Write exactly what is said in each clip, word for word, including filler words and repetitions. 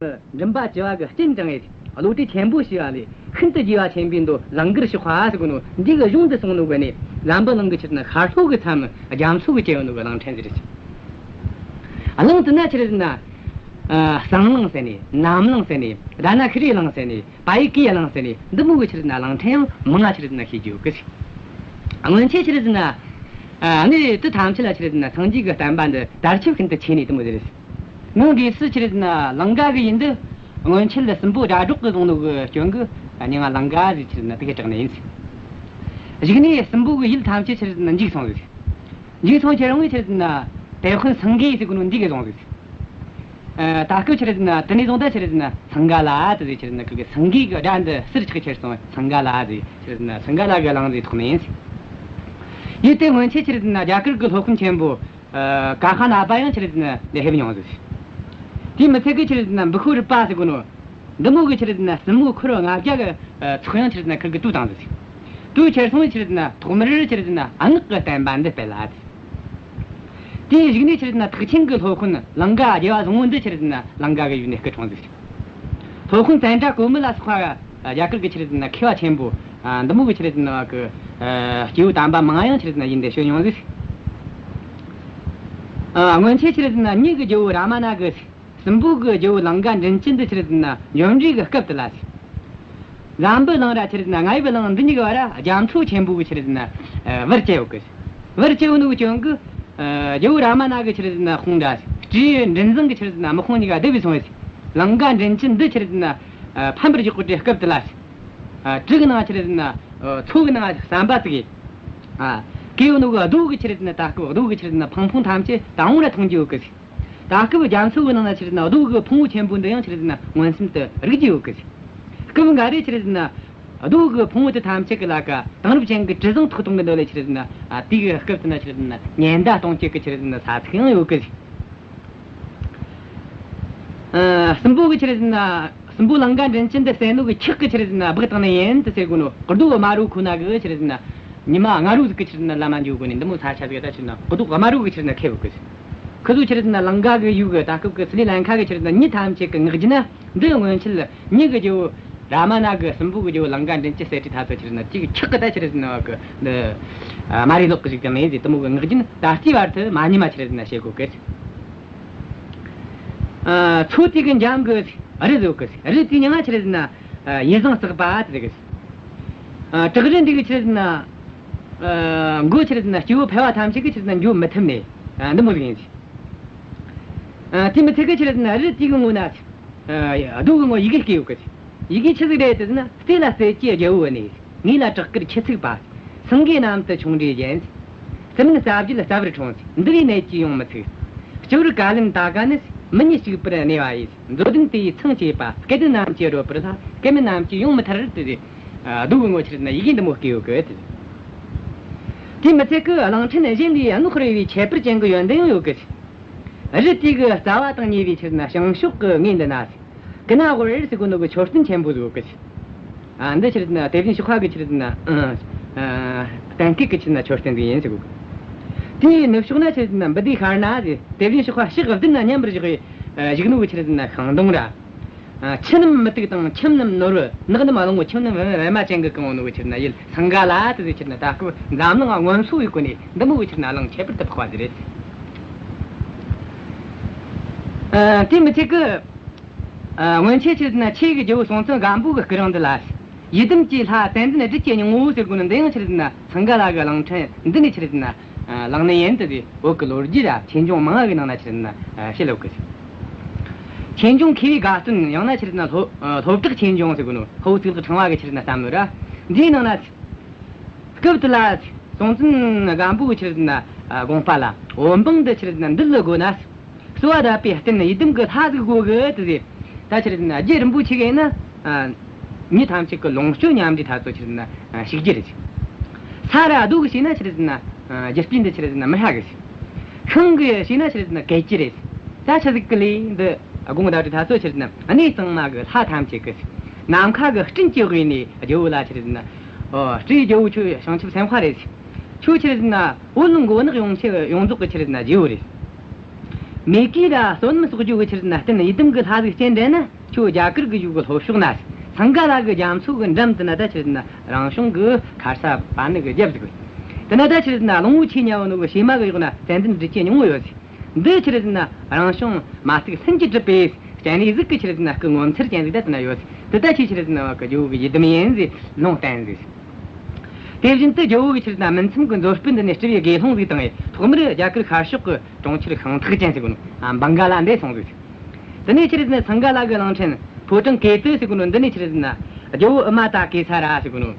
མགྲིན་པ་བཅུ་བ་གི་སྤྱན་དྲངས་ཡས། བློ་གྲོས་ཆེན་པོ་བྱས་པ་ལས་ཤིན་ཏུ་རྒྱས་པ་ཆེན་པོའི་མདོ་ལང་ཀར་གཤེགས་པ་ཟེར་གོ་ནོ་འདི་གི་གཞུང་དུ་སོང་ནོ་གི་ནི། ལམ་བུ་གླིང་གི་ཆི་རེད་ན་ཤར་ལྷོ་གི་མཚམས་རྒྱ་མཚོ་གི་བཅད་ཡོད་ནོ་གི་གླིང་ཕྲན་ཟེར་ཞིང་། གླིང་དེ་ན་ཆི་རེད་ན། ཨ། གསང་གླིང་ཟེར་ནི། གནམ་གླིང་ཟེར་ནི། རཏྣ་ཤྲཱིའི་གླིང་ཟེར་ནི། པ་ཡི་ཀའི་གླིང་ཟེར་ནི། འདི་མོ་གི་ཆི་རེད་ན་གླིང་ཕྲན་ཡང་མང་ང་ཆི་རེད་ན་ཤེས་རྒྱུ་ཡོད་གི། སྔོན་ཆད་ཆི་རེད་ན། ཨ་ནི་དེ་ཐམས་ཅད་ལ་ཆི་རེད་ན་སངས་རྒྱས་ཀྱི་བསྟན་པ་འདི་དར་ཁྱབ་ཤིན་ཏུ་ཆེ་ནི་དེ་མོ་ཟེར། ངོ་དགོས་སུ་ཆི་རེད་ན་ལང་ཀ་གི་ཡུལ་འདི་སྔོན་ཆད་ལ་སྲིན་པོ་སྒྲ་སྒྲོགས་ཀྱིས་བཟུང་ནོ་གི་སྐྱོན་གྱིས་མྱིང་ང་ལང་ཀ་ཟེར་ཆི་རེད་ན་དེ་གི་གྲགས་ནི་ཡིན། གཞུག་ནས་སྲིན་པོ་གི་ཡུལ་ཐམས་ཅད་ཆི་རེད་ན་འཇིག་སོང་ཟིག་འཇིག་སོང་ཁྱེར་འོང་གི་ཆི་རེད་ན་དེད་དཔོན་སེང་གེ་ཟེར་གོ་ནོ་འདི་གིས་བཟུང་ཟིག་ཨ། ད་སྐབས་ཆི་རེད་ན་དེ་ནས་བཟུང་ད་ཆི་རེད་ན་སིངྒ་ལ་དེ་ཟེར་ཆི་རེད་ན་ཁིར་གི་སེང་གེ་གི་སྒྲ་འདི་ཟུར་ཆག་ཁྱེར་སོང་། སིངྒ་ལ་ཟེར་ཆི་རེད་ན་སིངྒ་ལ་གི་གླིང་ཟེར་ཐོགས་ནི་ཡིན། ཡུལ་དེ་སྔོན་ཆད་ཆི་རེད་ན་རྒྱ་གར་གི་སློབ་དཔོན་ཆེན་པོ། ཨ། ཀ་ཧ་ན་པ་ཡང་ཆི་རེད་ན་འདི་ཕེབས་མྱོང་ཟིག་དེ་མི་ཚད་གི་ཆི་རེད་ན་འབུ་ཁུ་རི་པ་ཟེར་གོ་ནོ། འདི་མོ་གི་ཆི་རེད་ན་སྲིན་མོ་འཁོར་ལྔ་བརྒྱ་གི། ཨ། ཚོགས་ཡང་ཆི་རེད་ན་ཁིར་གི་བཏུལ་བཏང་ཟིག་བཏུལ་ཁྱེར་སོང་ཆི་རེད་ན་ཐོག་མར་ཆི་རེད་ན་སྔགས་གི་བསྟན་པ་འདི་སྤེལ་ལ། དེའི་གཞུག་ནས་ཆི་རེད་ན་ཐེག་ཆེན་གྱི་སློབ་དཔོན་ལང་ཀ་རྒྱལ་བ་བཟང་པོ་འདི་ཆི་རེད་ན་ལང་ཀ་གི་ཡུལ་ནས་སྐུ་འཁྲུངས་ཟིག་སློབ་དཔོན་ཙནྡྲ་གོ་མི་ལ་སོགས་པ་རྒྱ་གར་གྱི་ཆི་རེད་ན་མཁས་པ་ཆེན་པོ། ཨ། འདི་མོ་གི་ཆི་རེད་ན་གི། ཨ། སྐྱེས་བུ་དམ་པ་མང་ཡང་ཆི་རེད་ན་ཡུལ་འདི་བྱོན་མྱོང་ཟིག་ཨ། སྔོན་ཆད་ཆི་རེད་ན་མྱི་གི་རྒྱལ་པོ་རཱ་མ་ན་གིས་སྲིན་པོ་གི་རྒྱལ་པོ་ལང་ཀ་མགྲིན་བཅུ་འདི་ཆི་རེད་ན་འབྱོན་འདྲིས་གི་སྐབས་དེ་ལ། ལམ་བུ་གླིང་ར་ཆི་རེད་ན་རྔ་ཡབ་གླིང་འདི་གཉིས་ཀྱི་བར་རྒྱ་མཚོ་ཆེན་པོ་གི་ཆི་རེད་ན། ཨ། བར་བཅད་ཡོད་གི། བར་བཅད་ཡོད་ནོ་གི་རྐྱེན་གིས། ཨ། རྒྱལ་པོ་རཱ་མ་ན་གི་ཆི་རེད་ན་དཔུང་འདྲ། སྤྲེའུ་མགྲིན་བཟང་གི་ཆི་རེད་ན་དམག་དཔུང་གཉིས་ཀ་བསྡེབས་སོང་བས། ལང་ཀ་མགྲིན་བཅུ་འདི་ཆི་རེད་ན། ཨ། ཕམ་པར་བཞག་གོ་དུས་སྐབས་དེ་ལ། ཨ། གྲུ་གི་ནང་ཆི་རེད་ན། ཨ། མཚོ་གི་ནང་ཟམ་པ་བཙུགས་ཡས། ཨ། གས་ཡོད་ནོ་གི་རྡོ་གི་ཆི་རེད་ན་ད་སྐབས་རྡོ་གི་ཆི་རེད་ན་ཕང་ཕུང་ཐམས་ཅད་དྭངས་པོ་ར་མཐོང་རྒྱུ་ཡོད་གི། ད་སྐབས་རྒྱ་མཚོ་གི་ནང་ན་ཆི་རེད་ན་རྡོ་གི་ཕུང་པོ་ཆེན་པོ་འདི་ཡང་ཆི་རེད་ན་མངོན་སུམ་དུ་རིག་རྒྱུ་ཡོད་གི། སྐབས་འགའ་རེ་ཆི་རེད་ན་རྡོ་གི་ཕུང་པོ་དེ་ཐམས་ཅད་གི་ལ་ཀ་དེང་རབས་ཅན་གྱི་གྲུ་གཟིངས་ཐོགས་གཏོང་གི་འདོད་ལས་ཆི་རེད་ན། ཨ། དེ་གི་སྐབས་དེ་ན་ཆི་རེད་ན་ཉེན་བརྡ་གཏོང་བྱེད་གི་ཆི་རེད་ན་ས་ཚིགས་ཡང་ཡོད་གི། ཨ། སྲིན་པོ་གི་ཆི་རེད་ན། སྲིན་པོ་ལང་ཀ་མགྲིན་བཅུ་འདི་བསད་ནོ་གི་ཁྲག་གིས་ཆི་རེད་ན་སྦགས་བཏང་ནི་ཡིན་དུ་ཟེར་གོ་ནོ། རྡོ་དམར་པོ་ཁོ་ན་གི་ཆི་རེད་ན་ཉི་མ་སྔ་དྲོ་ཟིག་གི་ཆི་རེད་ན་ལམ་མ་འགྱོ་གོ་ནི་འདི་མོ་ས་ཆ་ཟིག་ད་ཆི་རེད་ན་རྡོ་དམར་པོ་གིས་ཆི་རེད་ན་ཁེབས་གི། ཁི་ཚོ་ཆི་རེད་ན་ལང་ཀ་གི་ཡུལ་གི་ད་སྐབས་གི་སི་རི་ལང་ཀ་གི་ཆི་རེད་ན་མྱི་ཐམས་ཅད་གི་ངག་རྒྱུན་ན། འདི་སྔོན་ཆད་མྱི་གི་རྒྱལ་པོ་རཱ་མ་ན་གིས་སྲིན་པོ་གི་རྒྱལ་པོ་ལང་ཀ་མགྲིན་བཅུ་བསད་དུས་ད་ཚོ་ཆི་རེད་ན་དེ་གི་ཁྲག་གིས་ད་ཆི་རེད་ན་གི་འདི། ཨ། མ་རེད་ལོག་གི་ཟིག་དང་ནི་ཟིག་དེ་མོ་གི་ངག་རྒྱུན་ད་ལྟའི་བར་དུ་མ་ཉམས་པ་ཆི་རེད་ན་བཤད་གོ་གི། ཨ། མཚོ་དེ་གི་འགྲམ་གི་རི་ཟིག་ཡོད་གི། རི་དེའི་མྱིང་ང་ཆི་རེད་ན། ཨ། ཡེ་ཟང་སག་པ་དེ་ཟེར་གི། ཨ། བྲག་རི་འདི་གི་ཆི་རེད་ན། ཨ། མགོ་ཆི་རེད་ན་སྐྱེ་བོ་ཕལ་བ་ཐམས་ཅད་གིས་ཆི་རེད་ན་འགྱོ་མི་ཐུབ་ནི། ཨ། འདི་མོ་ཟིག་ཡིན་ཟིག་ཨ། དེ་མི་ཚད་གི་ཆི་རེད་ན་རི་དེ་གི་ངོས་ན། ཨ། རྡོ་གི་ངོ་ཡི་གེ་བརྐོས་ཡོད་གི། ཡི་གེ་ཆི་ཟིག་རེད་ཟེར་ན། རྩེ་ལ་རྩེ་རྒྱལ་རྒྱལ་པོ་ནས། ངོས་ལ་བྲག་དཀར་ཁྱི་ཚིག་པ། སེང་གེ་གནམ་དུ་མཆོང་འདྲའི་རྒྱན། རྩི་སྨན་རྩ་བརྒྱད་རྩ་བར་འཁྲུངས། འདི་ལས་ནད་ཀྱིས་ཡོང་མི་ཚུགས། སྤྱི་བོར་ཀ་ལན་ད་ག་ནི། མི་ཉིད་གཅིག་པུར་གནས་པ་ཡིས། མཛོད་ལྡན་དེ་ཡི་ཚང་བཅས་པ། སྐལ་ལྡན་རྣམས་ཀྱིས་རོལ་པར་སླ། སྐལ་མེད་རྣམས་ཀྱིས་ཡོང་མི་ཐར་ཏེ། ཨ། རྡོ་གི་ངོ་ཆི་རེད་ན་ཡི་གེ་འདི་མོ་བརྐོས་ཡོད་གི། དེ་མི་ཚད་གི་གླིང་ཕྲན་གཞན་ལས་རྣོ་ཧུར་བའི་ཁྱད་པར་ཅན་གི་ཡོན་ཏན་ཡང་ཡོད་གི། རི་དེ་གི་རྩ་བ་དང་ཉེ་བའི་ཆི་རེད་ན་བྱང་ཕྱོགས་གི་ངོས་འདི་ན། ཀི་ན་ཝར་ཟེར་གོ་ནོ་གི་མཆོད་རྟེན་ཆེན་པོ་ཟིག་ཡོད་གི། ཨ། འདི་ཆི་རེད་ན་དེ་བཞིན་གཤེགས་པ་གི་ཆི་རེད་ན། ཨ། གཏན་འཁེལ་གི་ཆི་རེད་ན་མཆོད་རྟེན་ཟིག་ཡིན་ཟེར་གོ་གི། དེའི་ནུབ་ཕྱོགས་ན་ཆི་རེད་ན་བི་དྷི་ཤྭ་ན་ཟེར། དེ་བཞིན་གཤེགས་པ་ཕྱག་བདུན་ན་མཉམ་པར་བཞག་པའི། ཨ། བཞུགས་ནོ་གི་ཆི་རེད་ན་ཤིང་སྡོང་ར། ཨ། ཆུ་རྣམས་མུ་ཏིག་དང་ཁྱིམ་རྣམས་ནོར་བུ། ནགས་རྣམས་གླང་པོ་ཆུ་རྣམས་པད་མ་ཅན་གྱིས་གང་བོ་ནོ་གི་ཆི་རེད་ན་ཡུལ་སིངྒ་ལ་དེ་ཟིག་ཆི་རེད་ན་ད་སྐབས་འཛམ་གླིང་སྔོན་སོ་ཡི་གོ་ནས་འདི་མོ་གི་ཆི་རེད་ན་གླིང་ཁྱད་པར་དུ་འཕགས་པ་ཟིག་རེད། ཨ། དེ་མི་ཚད་གི། ཨ། སྔོན་ཆད་ཆི་རེད་ན་ཆོས་ཀྱི་རྒྱལ་པོ་སྲོང་བཙན་སྒམ་པོ་གི་སྐུ་རིང་འདི་ལ། ཡི་དམ་གྱི་ལྷ་ཙན་དན་སྦྲུལ་གྱི་སྙིང་པོ་ཟེར་གོ་ནི་འདི་ཡང་ཆི་རེད་ན་སིངྒ་ལ་གི་གླིང་ཕྲན་འདི་ནས་ཆི་རེད་ན། ཨ། བླངས་ནི་ཡིན་དུ་ཟེར་བོད་ཀྱི་ལོ་རྒྱུས་ར་ཆོས་འབྱུང་མང་བ་གི་ནང་ན་ཆི་རེད་ན། ཨ། བཤད་ཡོད་གི། ཆོས་འབྱུང་མཁས་པའི་དགའ་སྟོན་ཡང་ན་ཆི་རེད་ན་ལྷོ། ཨ། ལྷོ་བྲག་ཆོས་འབྱུང་ཟེར་གོ་ནོ། ལྷོ་པོ་གཙུག་ལག་ཕྲེང་བ་གི་ཆི་རེད་ན་བསམ་བློ་ར། འདིའི་ནང་ན། སྐབས་དེ་ལ་སྲོང་བཙན་སྒམ་པོ་གི་ཆི་རེད་ན། ཨ། དགོངས་པ་ལ་བོད་འབངས་འདི་ཆི་རེད་ན་འདུལ་དགོས་ན། གསོལ་བ་གདབ་པའི་རྟེན་ཡི་དམ་གྱི་ལྷ་ཟིག་དགོས་གི་དུ་ཟེར། ད་ཆི་རེད་ན་རྒྱུ་རིན་པོ་ཆེ་གི་ཡིན་ན། ཨ། མྱི་ཐམས་ཅད་ཀྱི་ལོངས་སྤྱོད་མཉམ་འབྲེལ་ཐ་ཚོ་ཆི་རེད་ན། ཨ། ཞིག་རྒྱུ་རེད། ས་ར་རྡོ་གི་བྱས་ན་ཆི་རེད་ན། ཨ། རྒྱུ་སྤུས་འདི་ཆི་རེད་ན་མི་ཧྲ་གི། ཤིང་གི་བྱས་ན་ཆི་རེད་ན་གད་ཀྱི་རེད། ད་ཆི་ཟིག་གི་ལས་འདི་དགོངས་དག་འདྲི་ཐ་ཚོ་ཆི་རེད་ན་གནས་གཙང་མ་གི་ལྷ་ཐམས་ཅད་གི། ནམ་མཁའ་གི་སྤྲིན་གྱི་དབུས་ནས་རྒྱལ་པོ་ལ་ཆི་རེད་ན། ཨོ། སྤྲེའུ་རྒྱལ་པོ་ཁྱོད་བྱང་ཆུབ་སེམས་དཔའ་རེད། ཁྱོད་ཆི་རེད་ན་བོད་མགོ་ནག་ཡོངས་ཁྱབ་ཡོངས་རྫོགས་གི་ཆི་རེད་ན་རྗེ་བོ་རེད། མེ་གིས་ར་བསོད་ནམས་གསོག་རྒྱུ་གི་ཆི་རེད་ཟེར་ན་རྟེན་ཡི་དམ་གི་ལྷ་ཟིག་སྤྱན་འདྲེན་ན། ཁྱོད་རྒྱ་གར་གི་ཡུལ་གི་ལྷོ་ཕྱོགས་ན། སིངྒ་ལ་གི་རྒྱ་མཚོ་གི་འགྲམ་དུ་ན་ད་ཆི་རེད་ཟེར་ན་རང་བྱུང་གི་ཁར་ས་པ་ཎི་གི་རྒྱབ་ཟིག་ཡོད། དེ་ན་ད་ཆི་རེད་ཟེར་ན་གླང་པོ་ཆེ་ཉལ་བ་ནོ་གི་བྱེ་མ་གི་འོག་ན་ཙན་དན་རིགས་ཀྱི་སྙིང་པོ་ཡོད་ཟིག། འདི་ཆི་རེད་ཟེར་ན་རང་བྱུང་མ་བརྩིགས་ལྷུན་གྱིས་གྲུབ་པའི་སྤྱན་རས་གཟིགས་ཀྱི་ཆི་རེད་ཟེར་ན་སྐུ་ངོ་མཚར་ཅན་ཟིག་ད་དེ་ན་ཡོད་ཟིག། དེ་ད་ཁྱོས་ཆི་རེད་ཟེར་ན་བ་གི་ཇོ་བོ་གི་ཡི་དམ་ཡིན་ཟེར་ལུང་བསྟན་ཟིག། དེ་བཞིན་དུ་ཇོ་བོ་གི་ཆི་རེད་ཟེར་ན་སྨིན་མཚམས་ཀྱི་མཛོད་སྤུ་འདི་ནས་སྤྲུལ་བའི་དགེ་སློང་ཟིག་དང་། ཐོག་མར་རྒྱ་གར་ཤར་ཕྱོགས་ཀྱི་གྲོང་ཁྱེར་ཤིང་ཐགས་ཅན་ཟེར་གོ་ནོ། ཨ། བང་ག་ལ་འདི་སོང་ཟིག། དེ་ནས་ཆི་རེད་ཟེར་ན་སིངྒ་ལ་གི་གླིང་ཕྲན་ཕོ་བྲང་ཀེ་ཏི་ཟེར་གོ་ནོ་འདི་ནས་ཆི་རེད་ཟེར་ན་རྒྱལ་པོ་ཨུ་མ་ཏ་ཀེ་ས་ར་ཟེར་གོ་ནོ།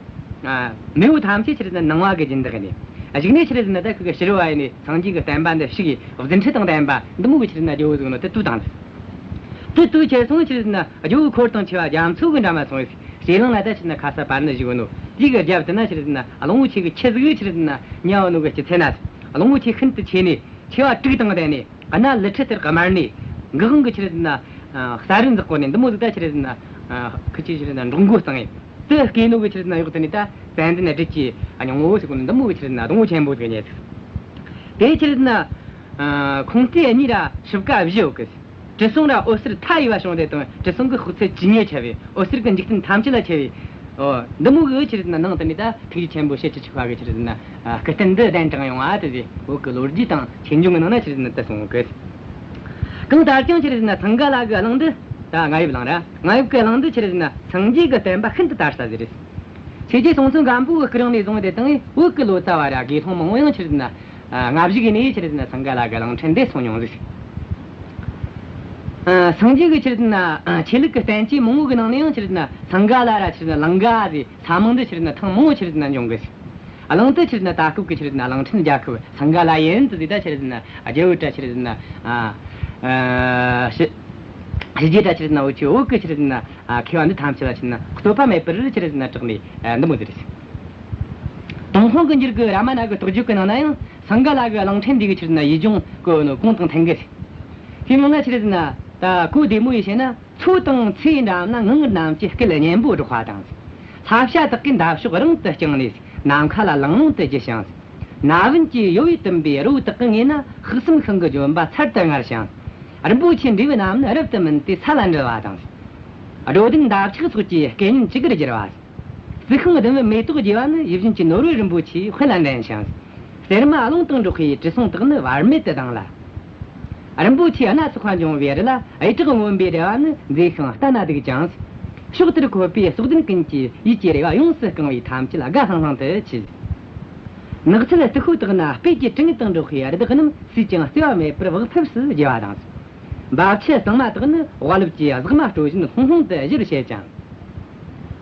ཨ། མེས་པོ་ཐམས་ཅད་ཆི་རེད་ཟེར་ན་གནང་བ་གི་སྦྱིན་བདག་ཡིན་ནི། གཞུག་ནས་ཆི་རེད་ཟེར་ན་ད་ཁུ་གི་ཕྱི་རོལ་བ་ཡིན་ནི་སངས་རྒྱས་ཀྱི་བསྟན་པ་འདི་ཞིག་གི་རྫུ་འཕྲུལ་དང་ལྡན་པ་འདི་མོ་གི་ཆི་རེད་ཟེར་ན་རྒྱལ་པོ་ཟེར་གོ་ནོ་དེ་བཏུལ་བཏང་ཟིག། དེ་བཏུལ་ཁྱེར་སོང་ཆི་རེད་ཟེར་ན་རྒྱལ་པོ་འཁོར་དང་བཅས་པ་རྒྱ་མཚོ་གི་འགྲམ་ལ་སོང་བས། ཞེ་གླིང་ལ་ད་ཆི་རེད་ཟེར་ན་ཁར་ས་པ་ཎི་བཞུགས་གོ་ནོ། དེ་གི་རྒྱབ་དེ་ན་ཆི་རེད་ཟེར་ན་གླང་པོ་ཆེ་གི་ཁྱུ་ཟིག་ཆི་རེད་ཟེར་ན་ཉལ་བ་ནོ་གི་སྤྱི་ཚེ་ན། གླང་པོ་ཆེ་ཤིན་ཏུ་ཆེ་ནི། མཆེ་བ་དྲུག་དང་ལྡན་ནི། སྣ་ལི་ཁྲི་ལྟར་དམར་ནི། འགག་དབང་གི་ཆི་རེད་ཟེར་ན། ཨ། གསལ་རི་འཛག་གོ་ནི་འདི་མོ་ཟིག་ད་ཆི་རེད་ཟེར་ན། ཨ། ཁུ་ཆི་ཆི་རེད་ཟེར་ན་འགྲོ་མགོ་གཙང་ངེ། དེ་སྐྱེས་ནོ་གི་ཆི་རེད་ཟེར་ན་གཡོག་དེ་ནི་ད་ཙན་དན་སྦྲུལ་གྱི་སྙིང་པོ་ཟེར་གོ་ནི་འདི་མོ་གི་ཆི་རེད་ཟེར་ན་སྡོང་པོ་ཆེན་པོ་ཟིག་རྙེད་ཟིག། དེ་ཆི་རེད་ཟེར་ན། ཨ། ཁོང་རྟའི་གཉིས་ར་ཞིབ་ཀ་བཞི་ཡོད་གི། དྲི་བསུང་ར་འོད་ཟེར་མཐའ་ཡས་པ་བྱུང་སྟེ་དང་དྲི་བསུང་གི་དཔག་ཚད་ཇི་སྙེད་ཁྱབ་པས། འོད་ཟེར་གྱི་འཇིག་རྟེན་ཐམས་ཅད་ལ་ཁྱབ་པས། ཨོ། འདི་མོ་གི་ཆི་རེད་ཟེར་ན་ནང་དུ་ནི་ད་ཐུགས་རྗེ་ཆེན་པོ་ཞེ་བཅུ་གཅིག་པ་གི་ཆི་རེད་ཟེར་ན། ཨ། སྐུ་རྟེན་འདི་གདན་དྲངས་ཡོང་བ་དེ་ཟེར་བོད་ཀྱི་ལོ་རྒྱུས་དང་ཆོས་འབྱུང་གི་ནང་ན་ཆི་རེད་ཟེར་ན་དེ་གསུངས་གི། གང་ལྟར་ཀྱང་ཆི་རེད་ཟེར་ན་སིངྒ་ལ་གི་གླིང་འདི་ད་རྔ་ཡབ་གླིང་ར། རྔ་ཡབ་ཀྱི་གླིང་འདི་ཆི་རེད་ཟེར་ན་སངས་རྒྱས་ཀྱི་བསྟན་པ་ཤིན་ཏུ་དར་ས་ཟིག་རེད། ཆོས་རྒྱལ་སྲོང་བཙན་སྒམ་པོ་གི་སྐུ་རིང་ནས་བཟུང་སྟེ་དང་བོད་ཀྱི་ལོ་ཙཱ་བ་ར་དགེ་སློང་མང་པོ་ཡང་ཆི་རེད་ཟེར་ན། ཨ། རྔ་བཞུགས་ནས་ཆི་རེད་ཟེར་ན་སིངྒ་ལ་གི་གླིང་ཕྲན་འདི་སོང་མྱོང་ཟིག། ཨ། སངས་རྒྱས་ཀྱི་ཆི་རེད་ཟེར་ན། ཨ། ཆོས་ལུགས་ཀྱི་བསྟན་བཅོས་མང་པོ་གི་ནང་ནས་ཡང་ཆི་རེད་ཟེར་ན་སིངྒ་ལ་ར་ཆི་རེད་ཟེར་ན་ལང་ཀ་ཟེར་ས་མིང་འདི་ཆི་རེད་ཟེར་ན་ཐེངས་མང་པོ་ཆི་རེད་ཟེར་ན་འབྱུང་གི་ཟིག། གླིང་དེ་ཆི་རེད་ཟེར་ན་ད་སྐབས་ཀྱི་ཆི་རེད་ཟེར་ན་གླིང་ཕྲན་རྒྱལ་ཁབ་སིངྒ་ལ་ཡིན་དུ་ཟེར། ད་ཆི་རེད་ཟེར་ན་རྒྱལ་པོ་ར་ཆི་རེད་ཟེར་ན། ཨ། ཨ། ཞི། ཞི་རྒྱས་ར་ཆི་རེད་ཟེར་ན་འུ་ཆོ་བོད་ཀྱི་ཆི་རེད་ཟེར་ན། ཨ། མཁས་པ་འདི་ཐམས་ཅད་ལ་ཆི་རེད་ཟེར་ན་རྩོད་པ་མེད་པར་ཆི་རེད་ཟེར་ན་གྲགས་ནས། ཨ། འདི་མོ་ཟིག་རེད། ཏུན་ཧོང་གི་འགྱུར་གི་རཱ་མ་ན་གི་རྟོགས་བརྗོད་གི་ནང་ན་ཡང་སིངྒ་ལ་གི་གླིང་ཕྲན་འདི་གི་ཆི་རེད་ཟེར་ན་ཡུལ་ལྗོངས་གི་ནོ་གོང་དང་མཐུན་གི་རེད། དེ་མིན་ན་ཆི་རེད་ཟེར་ན་ད་གོ་བདེ་མོ་ཡིས་བཤད་ན། མཚོ་དང་མཚེའུ་འགྲམ་ན་ངང་ངུར་རྣམས་ཀྱི་སྐད་སྙན་པོ་སྒྲོག་པ་དང་། ལྷ་བྱ་དག་གིས་འདབ་གཤོག་རིང་དུ་བརྐྱངས་ནས་ནམ་མཁའ་ལ་ལང་ལོང་དུ་རྒྱུ་ཞིང་། ན་བུན་གྱི་ཡོལ་བས་བཏུམས་པའི་རི་བོ་དག་གི་ངོས་ན་དཔག་བསམ་ཤིང་གི་ལྗོན་པ་ཚར་དུ་དངར་ཞིང་། རིན་པོ་ཆེའི་འབྲས་བུ་རྣམས་ནི་རབ་ཏུ་སྨིན་ཏེ་ས་ལ་འགྲིལ་བ་དང་། སྒྲོ་ལྡན་འདབ་ཆགས་ཚོགས་ཀྱི་སྐད་སྙན་ཅི་དགར་གྱུར་བ། རྩི་ཤིང་ལྡུམ་བུའི་མེ་ཏོག་རྒྱས་པ་ནི་ཡིད་བཞིན་གྱི་ནོར་བུ་རིན་པོ་ཆེའི་དཔལ་ལ་འགྲན་ཞིང་། གསེར་མ་རླུང་དང་འགྲོགས་པའི་དྲི་བསུང་དག་ནི་བར་མེད་དུ་ལྡང་ལ། རིན་པོ་ཆེ་སྣ་ཚོགས་པ་འབྱུང་བའི་རི་ལ་གཡུ་བྲག་སྔོན་པོའི་ར་བ་ནི་མཛེས་ཤིང་ལྟ་ན་སྡུག་ཅིང་། ཕྱོགས་དེར་འཁོད་པའི་སྲོག་ལྡན་ཀུན་གྱི་ཡིད་ཀྱི་རེ་བ་ཡོངས་སུ་བསྐང་བས་ཐམས་ཅད་དགའ་ལྷང་ལྷང་དུ་མཆིས། ནགས་ཚལ་སྟུག་པོ་དག་ན་སྤོས་ཀྱི་དྲི་ངད་དང་འགྲོགས་པའི་རི་དྭགས་རྣམས་སུས་ཀྱང་བརྩེ་བ་མེད་པར་བག་ཕེབས་སུ་རྒྱུ་བ་དང་། འབབ་ཆུ་གཙང་མ་དག་ནི་རྦ་རླབས་ཀྱི་ཟེགས་མ་སྤྲོ་བཞིན་ལྷུང་ལྷུང་དུ་བཞུར་བྱེད་ཅིང་།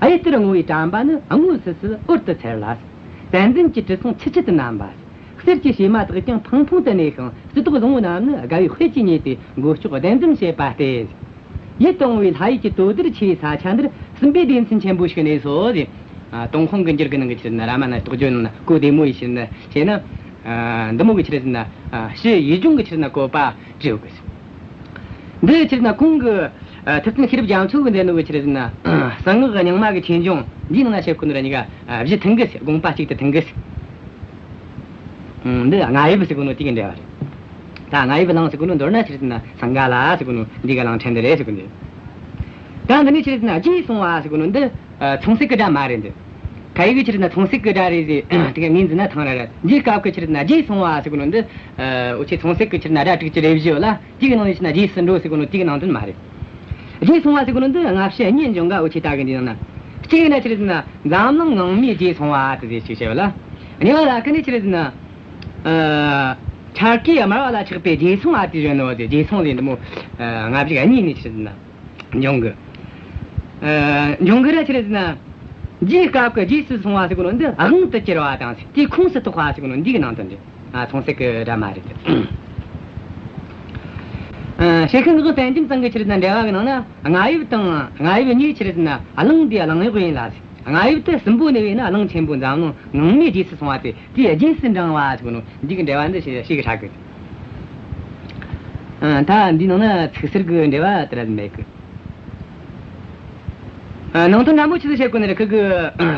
གཡུ་ལྟར་སྔོ་བའི་གྲམ་པ་ནི་སྔོ་སིལ་སིལ་འོད་དུ་འཚེར་ལ། ཙན་དན་གྱི་དྲི་བསུང་ཆིལ་ཆིལ་དུ་མནམ་པ། གསེར་གྱི་བྱེ་མ་དག་ཀྱང་ཕང་ཕུང་དུ་གནས་ཤིང་། རྩི་ཏོག་བཟང་པོ་རྣམས་ནི་དགའ་བའི་དཔལ་གྱིས་མཉེས་ཏེ་མགོ་ལྕོག་ལྡེམ་ལྡེམ་བྱེད་པ་སྟེ། ཡིད་དུ་འོང་བའི་ལྷ་ཡུལ་གྱི་དོ་ཟླར་ཆེ་བའི་ས་ཆ་འདིར་སྲིན་པོའི་སྡེ་ཚན་ཆེན་པོ་ཞིག་གནས་སོ་ཟེར། ཨ། ཏུན་ཧོང་གི་འགྱུར་གི་ནང་གི་ཆི་རེད་ཟེར་ན་རཱ་མ་ན་རྟོགས་བརྗོད་ནང་ན་གོ་བདེ་མོ་ཡིས་ཆི་རེད་ཟེར་ན་བྱས་ན། ཨ། འདི་མོ་གི་ཆི་རེད་ཟེར་ན། ཨ། ཕྱི་ཡུལ་ལྗོངས་གི་ཆི་རེད་ཟེར་ན་བཀོད་པ་བྲིས་ཡོད་གི། འདི་ཆི་རེད་ཟེར་ན་གོང་གི། ཨ། ཐུབ་བསྟན་ཤེས་རབ་རྒྱ་མཚོ་གིས་མཛད་ནོ་གི་ཆི་རེད་ཟེར་ན། གསང་སྔགས་རྙིང་མ་གི་ཆོས་འབྱུང་འདིའི་ནང་ན་བཤད་གོ་ནོ་ར་གཉིས་ཀ། ཨ། གཞི་མཐུན་གི་ཟེར། དགོངས་པ་གཅིག་ཏུ་མཐུན་གི་ཟེར། ཨང་། འདི་རྔ་ཡབ་ཟེར་གོ་ནོ་དེ་གི་འགྲེལ་བ་རེད། ད་རྔ་ཡབ་གླིང་ཟེར་གོ་ནོ་མདོར་ན་ཆི་རེད་ཟེར་ན་སིངྒ་ལ་ཟེར་གོ་ནོ་འདི་གི་གླིང་ཕྲན་འདི་རེད་ཟེར་གོ་ནི། ད་འདི་ནས་ཆི་རེད་ཟེར་ན་རྗེས་སོང་བ་ཟེར་གོ་ནོ་འདི། ཨ། མཚུངས་གསལ་གི་སྒྲ་མ་རེད་འདི། ཁ་ཡིག་གི་ཆི་རེད་ཟེར་ན་མཚུངས་གསལ་གི་སྒྲ་རེད་ཟེར། དེ་ག་ངོས་འཛིན་ན་ཐང་ར་ར། འདིའི་སྐབས་ཀྱི་ཆི་རེད་ཟེར་ན་རྗེས་སོང་བ་ཟེར་གོ་ནོ་འདི། ཨ། འུ་ཆོས་མཚུངས་གསལ་གི་ཆི་རེད་ཟེར་ན་སྒྲ་དྲུག་ཅུ་རེ་བཞི་ཡོད་ལ། དེ་གི་ནང་ནས་ཆི་རེད་ཟེར་ན་རྗེས་སུ་འགྲོ་ཟེར་གོ་ནོ་དེ་གི་ནང་དོན་མ་རེད། རྗེས་སོང་བ་ཟེར་གོ་ནོ་འདི་སྔ་ཕྱི་གཉིས་འབྱུང་ག། འུ་ཆོས་ད་གི་འདི་ནང་ན། གཅིག་ཡིན་ན་ཆི་རེད་ཟེར་ན་འཛམ་གླིང་ངང་མོའི་རྗེས་སོང་བ་དེ་ཟེར་ཞིག་བྱས་པ་ལ། གཉིས་པ་ལ་ཁ་ནས་ཆི་རེད་ཟེར་ན། ཨ། འཆར་ཀའི་དམར་བ་ལ་ཆགས་པའི་རྗེས་སོང་བ་དེ་བཞིན་ནོ་ཟེར། རྗེས་སོང་ཟེར་འདི་མོ། ཨ། སྔ་ཕྱི་གཉིས་ནས་ཆི་རེད་ཟེར་ན་འབྱུང་གི། ཨ། འབྱུང་གི་ར་ཆི་རེད་ཟེར་ན། རྗེས་སྐབས་ཀྱི་རྗེས་སུ་སོང་བ་ཟེར་གོ་ནོ་འདི་དབང་དུ་གྱུར་བ་དང་དེའི་ཁོངས་སུ་གཏོགས་པ་ཟེར་གོ་ནོ་འདི་གི་ནང་དོན་རེད། ཨ། མཚུངས་གསལ་གི་སྒྲ་མ་རེད། ཨ། ཞལ་ཤུལ་ངག་དབང་བསྟན་རྒྱམ་ཚང་གི་ཆི་རེད་ཟེར་ན་འགྲེལ་བ་གི་ནང་ན། རྔ་ཡབ་དང་རྔ་ཡབ་གཉིས་ཆི་རེད་ཟེར་ན་གླིང་འདིའི་གླིང་གཡོག་ཡིན་ལ་ཟེར། རྔ་ཡབ་དེ་སྲིན་པོ་གནས་པས་ན་གླིང་ཆེན་པོ་འཛམ་གླིང་ངང་མོའི་རྗེས་སུ་སོང་བ་སྟེ། དེའི་རྗེས་སུ་འབྲང་བ་ཟེར་གོ་ནོ་འདི་གི་འགྲེལ་བ་འདི་ཞེ་ཞེ་གི་ཧྲ་གི། ཨ། ད་འདི་ནང་ན་ཚིག་ཟུར་གི་འགྲེལ་བ་དེ་ར་མེད་གི། ཨ། ནང་དོན་འདྲ་མོ་ཆི་ཟིག་བཤད་གོ་ནི་རེད། ཁུ་གི་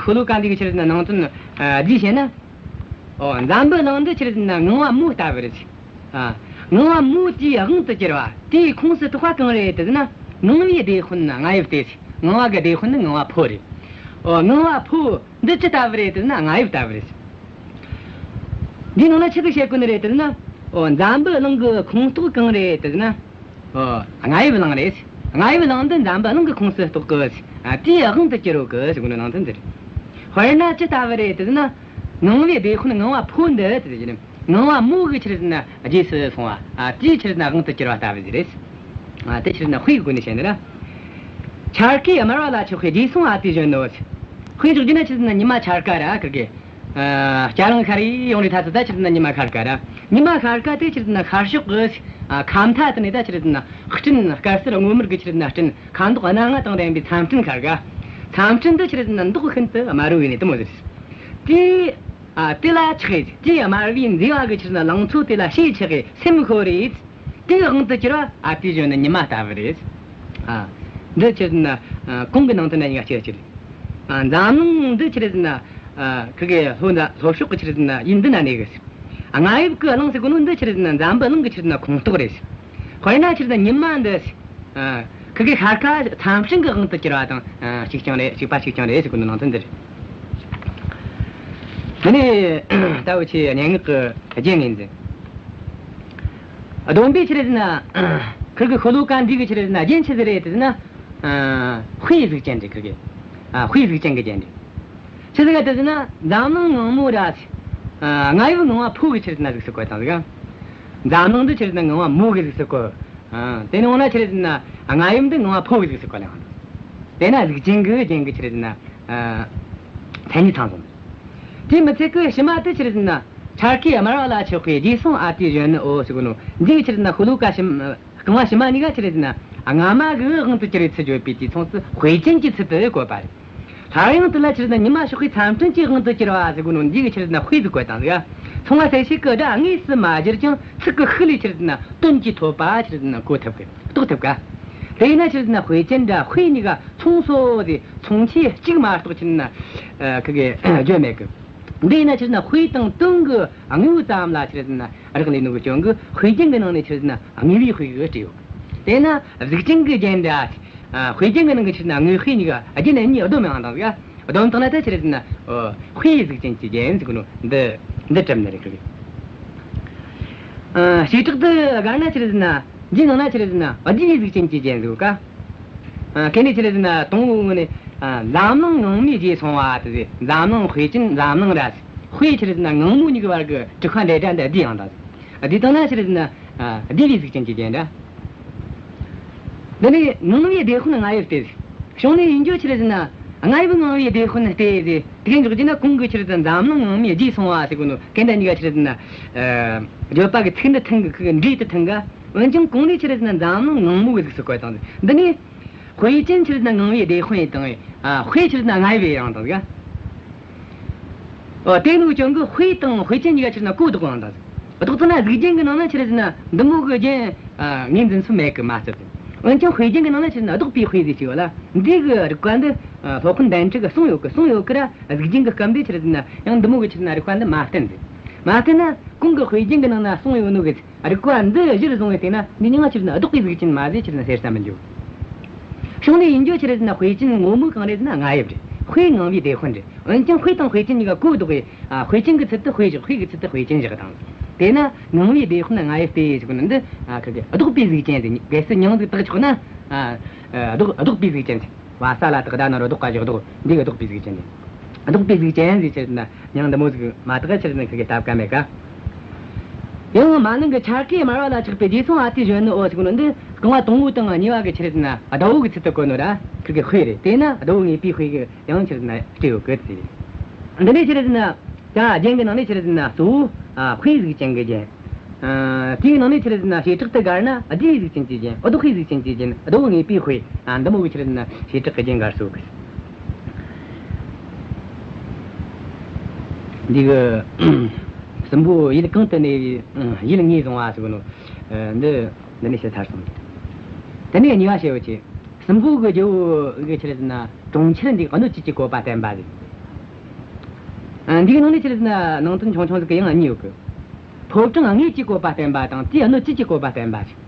ཤོ་ལོ་ཀ་འདི་གི་ཆི་རེད་ཟེར་ན་ནང་དོན། ཨ། འདི་བཤད་ན། ཨོ། འཛམ་བུ་གླིང་འདི་ཆི་རེད་ཟེར་ན་ངང་བ་མོ་ལྟ་བུ་རེད། ཨ། ངང་བ་མོ་དེའི་དབང་དུ་གྱུར་བ། དེའི་ཁོངས་སུ་གཏོགས་པ་གང་རེད་ཟེར་ན། ངང་བའི་སྡེ་དཔོན་རྔ་ཡབ་སྟེ། ངང་བ་གི་སྡེ་དཔོན་ནི་ངང་བ་ཕོ་རེད། ཨོ། ངང་བ་ཕོ་འདི་ཅི་ལྟ་བུ་རེད་ཟེར་ན། རྔ་ཡབ་ལྟ་བུ་རེད། འདིའི་ནང་ན་ཆི་ཟིག་བཤད་གོ་ནི་རེད་ཟེར་ན། ཨོ། འཛམ་བུ་གླིང་གི་ཁོངས་གཏོགས་གང་རེད་ཟེར་ན། ཨོ། རྔ་ཡབ་གླིང་རེད། རྔ་ཡབ་གླིང་འདི་འཛམ་བུ་གླིང་གི་ཁོངས་སུ་གཏོགས་གི། ཨ། དེའི་དབང་དུ་གྱུར་ཡོད་གི་ཟེར་གོ་ནི་ནང་དོན་འདི་རེད། དཔེར་ན་ཅི་ལྟ་བུ་རེད་ཟེར་ན། ངང་བའི་སྡེ་དཔོན་ངང་བ་ཕོ་འདི་དེ་ཟེར་གི། ངང་བ་མོ་གི་ཆི་རེད་ཟེར་ན་རྗེས་སུ་སོང་བ། ཨ། དེའི་ཆི་རེད་ཟེར་ན་དབང་དུ་གྱུར་བ་ལྟ་བུ་ཟིག་རེད། ཨ། དེ་ཆི་རེད་ཟེར་ན་དཔེའི་སྒོ་ནས་བཤད་ན་ར། འཆར་ཀའི་དམར་བ་ལ་ཆགས་པའི་རྗེས་སོང་ཨ་ཏིའི་གཞོན་ནུ། དཔེ་འཇོག་རྒྱུ་ན་ཆི་རེད་ཟེར་ན་ཉི་མ་འཆར་ཀ་ར་ཁིར་གི། ཨ། སྐྱ་རེངས་ཤར་ཡོང་རེ་ཐ་ཚི་ད་ཆི་རེད་ཟེར་ན་ཉི་མ་འཆར་ཀ་ར། ཉི་མ་འཆར་ཀ་དེ་ཆི་རེད་ཟེར་ན་ཤར་ཕྱོགས་གི། ཨ། ཁ་མཐའ་དེ་ནས་ད་ཆི་རེད་ཟེར་ན་སྤྲིན་དཀར་སེར་སྔོ་དམར་གི་ཆི་རེད་ཟེར་ན་སྤྲིན་ཁ་མདོག་སྣ་ལྔ་དང་ལྡན་པའི་མཚམས་སྤྲིན་འཆར་ཀ། མཚམས་སྤྲིན་འདི་ཆི་རེད་ཟེར་ན་མདོག་ཤིན་ཏུ་དམར་བོ་ཡིན་ནི་དེ་མོ་ཟིག་རེད། དེ། ཨ། དེ་ལ་ཆགས་ཡས། དེའི་དམར་བའི་མཛེས་པ་གི་ཆི་རེད་ཟེར་ན་ལང་ཚོ་དེ་ལ་ཞེན་ཆགས་ཡས་སེམས་ཤོར་རེད། དེའི་དབང་དུ་གྱུར་བ་ཨ་ཏིའི་གཞོན་ནུ་ཉི་མ་ལྟ་བུ་རེད། ཨ། འདི་ཆི་རེད་ཟེར་ན། ཨ། གོང་གི་ནང་དོན་ན་གཉིས་ཀ་གཅིག་གཅིག་རེད། ཨ། འཛམ་གླིང་འདི་ཆི་རེད་ཟེར་ན། ཨ། ཁི་གེ་ལྷོ་ན་ལྷོ་ཕྱོགས་གི་ཆི་རེད་ཟེར་ན་ཡུལ་འདི་ན་གནས་གི། ཨ། རྔ་ཡབ་ཀྱི་གླིང་ཟེར་གོ་ནོ་འདི་ཆི་རེད་ཟེར་ན་འཛམ་བུ་གླིང་གི་ཆི་རེད་ཟེར་ན་ཁོངས་གཏོགས་རེད། དཔེར་ན་ཆི་རེད་ཟེར་ན་ཉི་མ་འདི། ཨ། ཁི་གེ་ཤར་ཁ་མཚམས་སྤྲིན་གྱི་དབང་དུ་གྱུར་བ་དང་། ཨ། གཅིག་རྐྱང་རེད། གཅིག་པ་གཅིག་རྐྱང་རེད་ཟེར་གོ་ནོ་ནང་དོན་འདི་རེད། དེ་ནས་ད་འུ་ཆོས་སྙན་ངག་གི་རྒྱན་ངོས་འཛིན། བསྡོམས་པས་ཆི་རེད་ཟེར་ན། ཁིར་གི་ཤོ་ལོ་ཀ་འདི་གི་ཆི་རེད་ཟེར་ན་རྒྱན་ཆི་ཟིག་རེད་ཟེར་ན། ཨ། དཔེའི་གཟུགས་ཅན་རེད་ཁིར་གི། ཨ། དཔེའི་གཟུགས་ཅན་གྱི་རྒྱན་རེད། ཆི་ཟིག་རེད་ཟེར་ན་འཛམ་གླིང་ངང་མོ་ར། ཨ། རྔ་ཡབ་ངང་བ་ཕོ་གི་ཆི་རེད་ཟེར་ན་གཟུགས་སུ་བཀོད་བཏང་ཟིག། འཛམ་གླིང་འདི་ཆི་རེད་ཟེར་ན་ངང་བ་མོ་གི་གཟུགས་སུ་བཀོད། ཨ། དེ་ནས་འོ་ན་ཆི་རེད་ཟེར་ན་རྔ་ཡབ་འདི་ངང་བ་ཕོ་གི་གཟུགས་སུ་བཀོད་ལེ་ཡང་། དེ་ན་གཟུགས་ཅན་གྱི་རྒྱན་གྱི་ཆི་རེད་ཟེར་ན། ཨ། མཚན་ཉིད་ཚང་སོང་། དེ་མི་ཚད་ཀི་ཕྱི་མ་དེ་ཆི་རེད་ཟེར་ན། འཆར་ཀའི་དམར་བ་ལ་ཆགས་པའི་རྗེས་སོང་ཨ་ཏིའི་གཞོན་ནུ་འོ་ཟེར་གོ་ནོ། འདི་ཆི་རེད་ཟེར་ན་ཤོ་ལོ་ཀ་ཕྱི་མ། རྐང་བ་ཕྱི་མ་གཉིས་ཀ་ཆི་རེད་ཟེར་ན། རྔ་མ་གི་དབང་དུ་གྱུར་བའི་ཚུལ་བརྗོད་པའི་དུས་མཚུངས་སུ་དཔེ་ཅན་གྱི་ཚུལ་དུ་བཀོད་པ་རེད། སླར་ཡང་དེ་ལ་ཆི་རེད་ཟེར་ན་ཉི་མ་ཞོགས་པའི་མཚམས་སྤྲིན་གྱི་དབང་དུ་གྱུར་བ་ཟེར་གོ་ནོ་འདི་གི་ཆི་རེད་ཟེར་ན་དཔེ་ཟིག་བཀོད་བཏང་ཟིག། མཚུངས་པ་གསལ་བྱེད་ཀྱི་སྒྲ་དངོས་སུ་མ་སྦྱར་ཀྱང་ཚིག་གི་ཤུགས་ལས་ཆི་རེད་ཟེར་ན་དོན་གྱིས་ཐོབ་པ་ཆི་རེད་ཟེར་ན་གོ་ཐུབ་གི། རྟོགས་ཐུབ་ག། དེས་ན་ཆི་རེད་ཟེར་ན་དཔེ་ཅན་དང་དཔེ་གཉིས་ཀ་མཚུངས་སོ་ཟེར། མཚུངས་ཆོས་གཅིག་མ་གཏོགས་ཆི་རེད་ཟེར་ན། ཨ། ཁི་གེ་བརྗོད་མེད་གི། འདི་ཡིན་ན་ཆི་རེད་ཟེར་ན་དཔེ་དང་དོན་གྱི་དངོས་པོ་ཙམ་ལ་ཆི་རེད་ཟེར་ན་རག་ལས་ནོ་གི་རྐྱེན་གྱིས་དཔེ་རྒྱན་གྱི་ནང་ནས་ཆི་རེད་ཟེར་ན་དངོས་པོའི་དཔེ་གི་བྲིས་ཡོད། དེས་ན་གཟུགས་ཅན་གྱི་རྒྱན་འདྲ། ཨ། དཔེ་རྒྱན་གྱི་ནང་གི་ཆི་རེད་ཟེར་ན་དངོས་དཔེ་གཉིས་ཀ་རྒྱན་གཉིས་བསྡོམས་ཡང་དང་ཟིག། བསྡོམས་བཏང་ན་ད་ཆི་རེད་ཟེར་ན། ཨོ། དཔེའི་གཟུགས་ཅན་གྱི་རྒྱན་ཟེར་གོ་ནོ་འདི། འདི་གྲུབ་ནི་རེད་གི། ཨ། བྱེ་བྲག་ཏུ་དགར་ན་ཆི་རེད་ཟེར་ན། འདིའི་ནང་ན་ཆི་རེད་ཟེར་ན་བསྡུས་པའི་གཟུགས་ཅན་གྱི་རྒྱན་ཟེར་གོ་ཀ། ཨ། གན་ནས་ཆི་རེད་ཟེར་ན་དང་པོ་ནས། ཨ། འཛམ་གླིང་ངང་མོའི་རྗེས་སོང་བ་དེ་ཟེར། འཛམ་གླིང་དཔེ་ཅན་འཛམ་གླིང་ར་ཟེར། དཔེ་ཆི་རེད་ཟེར་ན་ངང་མོ་གཉིས་ཀྱི་བར་གྱི་དྲུག་པ་འབྲེལ་སྒྲ་འདི་བསྡུས་ཡང་དང་ཟེར། བསྡུས་བཏང་ན་ཆི་རེད་ཟེར་ན། ཨ། བསྡུས་པའི་གཟུགས་ཅན་གྱི་རྒྱན་འདྲ། འདི་ནི་ངང་བའི་སྡེ་དཔོན་རྔ་ཡབ་སྟེ། གཞུང་ནས་ཡིན་རྒྱུ་ཆི་རེད་ཟེར་ན། རྔ་ཡབ་ངང་བའི་སྡེ་དཔོན་སྟེ་ཟེར། དེ་འཇོག་རྒྱུ་ན་གོང་གི་ཆི་རེད་ཟེར་ན་འཛམ་གླིང་ངང་མོའི་རྗེས་སོང་བ་ཟེར་གོ་ནོ་གན་ད་གཉིས་ཀ་ཆི་རེད་ཟེར་ན། ཨ། བརྗོད་པ་གི་ཚིག་འདི་མཐུན་གི། ཁི་གེ་འབྲེལ་དུ་མཐུན་ག། འོན་ཀྱང་གོང་ནས་ཆི་རེད་ཟེར་ན་འཛམ་གླིང་ངང་མོ་གི་གཟུགས་སུ་བཀོད་བཏང་ཟེར། འདི་ནི་དཔེ་ཅན་ཆི་རེད་ཟེར་ན་ངང་བའི་སྡེ་དཔོན་དང་། ཨ། དཔེ་ཆི་རེད་ཟེར་ན་རྔ་ཡབ་ཡང་དང་ཟིག། ཨོ། དེ་ནོ་རྐྱེན་གྱིས་དཔེ་དང་དཔེ་ཅན་གཉིས་ཀ་ཆི་རེད་ཟེར་ན་གོ་ལྡོག་ཡང་དང་ཟིག། ལྡོག་ཐུབ་ན་གཟུགས་ཅན་གྱི་ནང་ན་ཆི་རེད་ཟེར་ན་འདི་མོ་གི་རྒྱན། ཨ། ངོས་འཛིན་སུ་མེད་གི་མ་ཚད། འོན་ཀྱང་དཔེ་རྒྱན་གྱི་ནང་ན་ཆི་རེད་ཟེར་ན་ལྡོག་པའི་དཔེ་ཟེར་གྱི་ཡོད་ལ། འདི་གི་རིགས་པ་འདི། ཨ། སློབ་དཔོན་དཎྜི་གིས་གསུངས་ཡོད་གི། གསུངས་ཡོད་གི་ར། གཟུགས་ཅན་གྱི་སྐབས་འདི་ཆི་རེད་ཟེར་ན་ཡང་འདི་མོ་གི་ཆི་རེད་ཟེར་ན་རིགས་པ་འདི་མ་བསྟན་ཟིག། མ་བསྟན་ན་གོང་གི་དཔེ་རྒྱན་གྱི་ནང་ན་གསུངས་ཡོད་ནོ་གི། རིགས་པ་འདི་གཞིར་བཟུང་བས་བལྟས་ན་འདི་མྱིང་ང་ཆི་རེད་ཟེར་ན་ལྡོག་པའི་གཟུགས་ཅན་མ་ཟེར་ཆི་རེད་ཟེར་ས་མི་འཇུག། གཞུང་ནས་ཡིན་རྒྱུ་ཆི་རེད་ཟེར་ན་དཔེ་ཅན་ངོ་མ་གང་རེད་ཟེར་ན་རྔ་ཡབ་རེད། དཔེ་ངང་བའི་སྡེ་དཔོན་རེད། འོན་ཀྱང་དཔེ་དང་དཔེ་ཅན་གཉིས་ཀ་གོ་ལྡོག་པས། ཨ། དཔེ་ཅན་གྱི་ཚུལ་དུ་དཔེ་བཞག། དཔེ་གི་ཚུལ་དུ་དཔེ་ཅན་བཞག་དང་། དེས་ན་ངང་བའི་སྡེ་དཔོན་རྔ་ཡབ་སྟེ་ཟེར་གོ་ནི་འདི། ཨ། ཁི་གེ་ལྡོག་པའི་གཟུགས་ཅན་ཟེར། གལ་སྲིད་མྱིང་ཟིག་བཏགས་ཆོག་ན། ཨ། ལྡོག་ལྡོག་པའི་གཟུགས་ཅན་ཟེར། བ་ས་ལ་བཏགས་ད་ན་རོ་ལྡོག་པ་ཞིག་ལྡོག། འདི་གི་ལྡོག་པའི་གཟུགས་ཅན་ཟེར། ལྡོག་པའི་གཟུགས་ཅན་ཟེར་ཆི་རེད་ཟེར་ན་མྱིང་འདི་མོ་ཟིག་མ་བཏགས་ཆི་རེད་ཟེར་ན་ཁི་གེ་སྟབས་ཀ་མེད་ཀ། ཡང་མ་ནིང་གི་འཆར་ཀའི་དམར་བ་ལ་ཆགས་པའི་རྗེས་སོང་ཨ་ཏིའི་གཞོན་ནུ་འོ་ཟེར་གོ་ནོ་འདི་རྐང་བ་དང་པོ་དང་གཉིས་པ་གི་ཆི་རེད་ཟེར་ན་ཟླ་བོ་གི་ཚུལ་དུ་བཀོད་ནོ་ར་ཁི་གེ་དཔེ་རེད། དེས་ན་ཟླ་བོ་ངེས་པའི་དཔེ་གི་ཡང་ཆི་རེད་ཟེར་ན་སྤྲས་ཡོད་གི་ཟེར། འདི་ནས་ཆི་རེད་ཟེར་ན། ད་རྒྱན་གྱི་ནང་ནས་ཆི་རེད་ཟེར་ན་གཙོ་བོ། ཨ། དཔེའི་གཟུགས་ཅན་གྱི་རྒྱན། ཨ། དེའི་ནང་ནས་ཆི་རེད་ཟེར་ན་བྱེ་བྲག་ཏུ་དགར་ན་བསྡུས་པའི་གཟུགས་ཅན་གྱི་རྒྱན། ལྡོག་པའི་གཟུགས་ཅན་གྱི་རྒྱན། ཟླ་བོ་ངེས་པའི་དཔེ། ཨ། འདི་མོ་གི་ཆི་རེད་ཟེར་ན་བྱེ་བྲག་གི་རྒྱན་དགར་སྲོལ་གི། འདི་གི་སྲིན་པོ་ཡུལ་གང་དུ་གནས་པའི་ཡུལ་ངོས་བཟུང་བ་ཟེར་གོ་ནོ། ཨ། འདི་འདི་ནས་བཤད་ཚར་སོང་། དེ་ནས་གཉིས་པ་བཤད་ཡོད་ཀྱི། སྲིན་པོ་གི་རྒྱལ་པོ་གི་ཆི་རེད་ཟེར་ན་གྲོང་ཁྱེར་འདི་གནོད་བྱེད་ཀྱི་བཀོད་པ་བསྟན་པ་ཟིག། ཨ། འདིའི་ནང་ནས་ཆི་རེད་ཟེར་ན་ནང་དོན་ཆུང་ཆུང་ཟིག་གི་ཡང་གཉིས་ཡོད་གི། ཕོ་བྲང་དངོས་ཀྱི་བཀོད་པ་བསྟན་པ་དང་། དེའི་སྣོད་བཅུད་ཀྱི་བཀོད་པ་བསྟན་པ་ཞིག།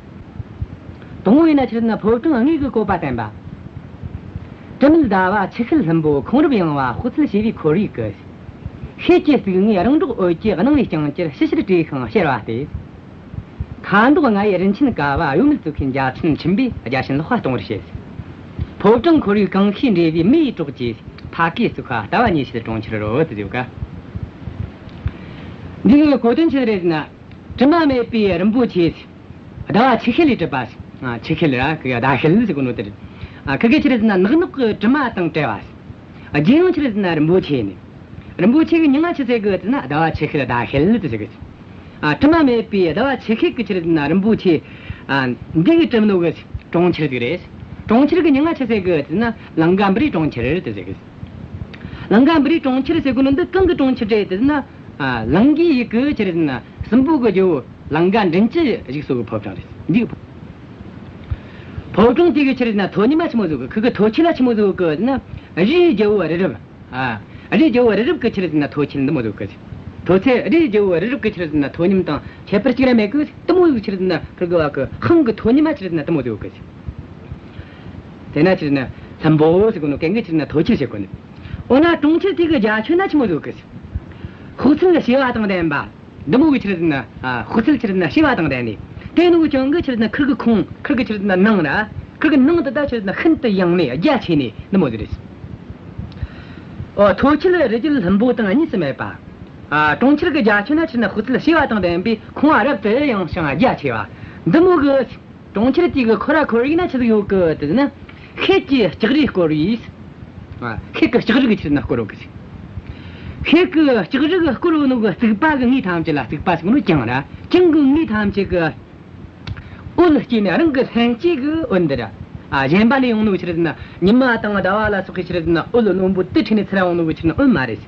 དང་པོ་ཡིན་ན་ཆི་རེད་ཟེར་ན་ཕོ་བྲང་དངོས་ཀྱི་བཀོད་པ་བསྟན་པ། དྲི་མེད་ཟླ་བ་ཆུ་ཤེལ་ལྷུན་པོ། ཁོང་རབ་ཡངས་པ་དཔག་ཚད་བྱེ་བའི་ཁོར་ཡུག་གི། ཤེལ་གྱི་གཙུག་ནས་རང་གྲོགས་འོད་ཀྱི་སྣང་བའི་ལྕང་ཀར་ཕྱི་ཕྱིར་བྲེས་ཤིང་གཤེར་བ་སྟེ། ཁ་མདོག་ལྔ་ཡི་རིན་ཆེན་ཀ་བ་གཡོ་མེད་བཙུགས་ཤིང་འཇའ་ཚོན་ཆུན་པོས་རྒྱ་ཆེན་ལག་པ་སྟོང་བར་བྱེད། ཕོ་བྲང་ཁོར་ཡུག་གང་ཤེས་འབྲེལ་བའི་མེ་ཡི་གྲོགས་ཀྱིས། ཕ་གིའི་བཙུགས་པ་ལྟ་བ་ཉེ་ཤེས་གྲོང་ཁྱེར་རོ། དེ་ཟེར་ག། འདི་གི་གོ་དོན་ཆི་རེད་ཟེར་ན། དྲི་མ་མེད་པའི་རིན་པོ་ཆེ། ཟླ་བ་ཆུ་ཤེལ་ལས་གྲུབ་པ། ཨ། ཆུ་ཤེལ་ར་གི་ཟླ་ཤེལ་ཟེར་གོ་ནོ་དེ་རེད། ཨ། ཁི་གེ་ཆི་རེད་ཟེར་ན་ནག་ནོག་གི་དྲི་མ་དང་བྲལ་བ། རྒྱུ་ཡང་ཆི་རེད་ཟེར་ན་རིན་པོ་ཆེ་ནི། རིན་པོ་ཆེ་གི་མྱིང་ང་ཆི་ཟེར་གི་ཟེར་ན་ཟླ་བ་ཆུ་ཤེལ་ཟླ་ཤེལ་དེ་ཟེར་གི། ཨ། དྲི་མ་མེད་པའི་ཟླ་བ་ཆུ་ཤེལ་གི་ཆི་རེད་ཟེར་ན་རིན་པོ་ཆེ། ཨ། འདི་གིས་གྲུབ་ནོ་གི་གྲོང་ཁྱེར་ཟིག་རེད། གྲོང་ཁྱེར་གི་མྱིང་ང་ཆི་ཟེར་གི་ཟེར་ན་ལང་ཀ་པུ་རིའི་གྲོང་ཁྱེར་དེ་ཟེར་གི། ལང་ཀ་པུ་རིའི་གྲོང་ཁྱེར་ཟེར་གོ་ནོ་འདི་གང་གི་གྲོང་ཁྱེར་རེད་ཟེར་ན། ཨ། ལང་ཀའི་ཡུལ་གི་ཆི་རེད་ཟེར་ན་སྲིན་པོ་གི་རྒྱལ་པོ་ལང་ཀ་མགྲིན་བཅུ་བཞུགས་སོ་གི་ཕོ་བྲང་རེད། འདི་གི་ཕོ་བྲང་དེ་གི་ཆི་རེད་ཟེར་ན་མཐོ་ཉམས་ཆི་མོ་ཟིག་གི། ཁི་གི་མཐོ་ཁྱད་ལ་ཆི་མོ་ཟིག་གི་ཟེར་ན། རིའི་རྒྱལ་པོ་རི་རབ། ཨ། རིའི་རྒྱལ་པོ་རི་རབ་གི་ཆི་རེད་ཟེར་ན་མཐོ་ཁྱད་འདི་མོ་ཟིག་གི། མཐོ་ཚད། རིའི་རྒྱལ་པོ་རི་རབ་གི་ཆི་རེད་ཟེར་ན་མཐོ་ཉམས་དང་ཁྱད་པར་གཅིག་ར་མེད་གི། དེ་མོ་ཟིག་ཆི་རེད་ཟེར་ན་ཁིར་གི་བ་གི་ཤིང་གི་མཐོ་ཉམས་ཆི་རེད་ཟེར་ན་དེ་མོ་ཟིག་གི། དེ་ན་ཆི་རེད་ཟེར་ན་ལྷུན་པོ་ཟེར་གོ་ནོ་གན་གི་ཆི་རེད་ཟེར་ན་མཐོ་ཁྱད་ཟེར་གོ་ནི། འོ་ན་གྲོང་ཁྱེར་དེ་གི་རྒྱ་ཁྱོན་ན་ཆི་མོ་ཟིག་གི། དཔག་ཚད་བྱེ་བ་དང་ལྡན་པ། འདི་མོ་གི་ཆི་རེད་ཟེར་ན། ཨ། དཔག་ཚད་ཆི་རེད་ཟེར་ན་བྱེ་བ་དང་ལྡན་ནི། དེ་ནོ་གི་ཅང་གི་ཆི་རེད་ཟེར་ན་ཁིར་གི་ཁོང་། ཁིར་གི་ཆི་རེད་ཟེར་ན་ནང་ར། ཁིར་གི་ནང་དེ་ད་ཆི་རེད་ཟེར་ན་ཤིན་ཏུ་ཡངས་ནས་རྒྱ་ཆེ་ནི་འདི་མོ་ཟིག་རེད། ཨོ། མཐོ་ཁྱད་རི་རྒྱལ་ལྷུན་པོ་དང་གཉིས་སུ་མེད་པ། ཨ། གྲོང་ཁྱེར་གི་རྒྱ་ཁྱོན་ན་ཆི་རེད་ཟེར་ན་དཔག་ཚད་བྱེ་བ་དང་ལྡན་པའི་ཁང་བ་རབ་ཏུ་ཡངས་ཤིང་རྒྱ་ཆེ་བ། འདི་མོ་གི། གྲོང་ཁྱེར་དེ་གི་ཁོ་ར་ཁོར་ཡུག་ན་ཆི་ཟིག་ཡོད་གི་ཟེར་ན། ཤེལ་གྱི་ལྕགས་རིས་བསྐོར་བའི། ཨ། ཤེལ་གྱི་ལྕགས་རི་གིས་ཆི་རེད་ཟེར་ན་བསྐོར་ཡོད་གི། ཤེལ་གྱི་ལྕགས་རི་གིས་བསྐོར་ཡོད་ནོ་གི་རྩིག་པ་གི་ངོས་ཐམས་ཅད་ལ། རྩིག་པ་ཟེར་ནོ་གྱང་ར། གྱང་གི་ངོས་ཐམས་ཅད་གི་འོད་སྐྱེས་ནས། རང་གི་ལྷན་སྐྱེས་གི་འོད་འདི་ར། ཨ། གཞན་པ་ལས་ཡོང་ནོ་ཆི་རེད་ཟེར་ན་ཉི་མ་དང་ཟླ་བ་ལ་སོགས་པའི་ཆི་རེད་ཟེར་ན་འོད་རྣོན་པོ་དེ་འཕྲོས་ནས་ཚུར་ར་ཡོང་ནོ་གི་ཆི་རེད་ཟེར་ན་འོད་མ་རེད།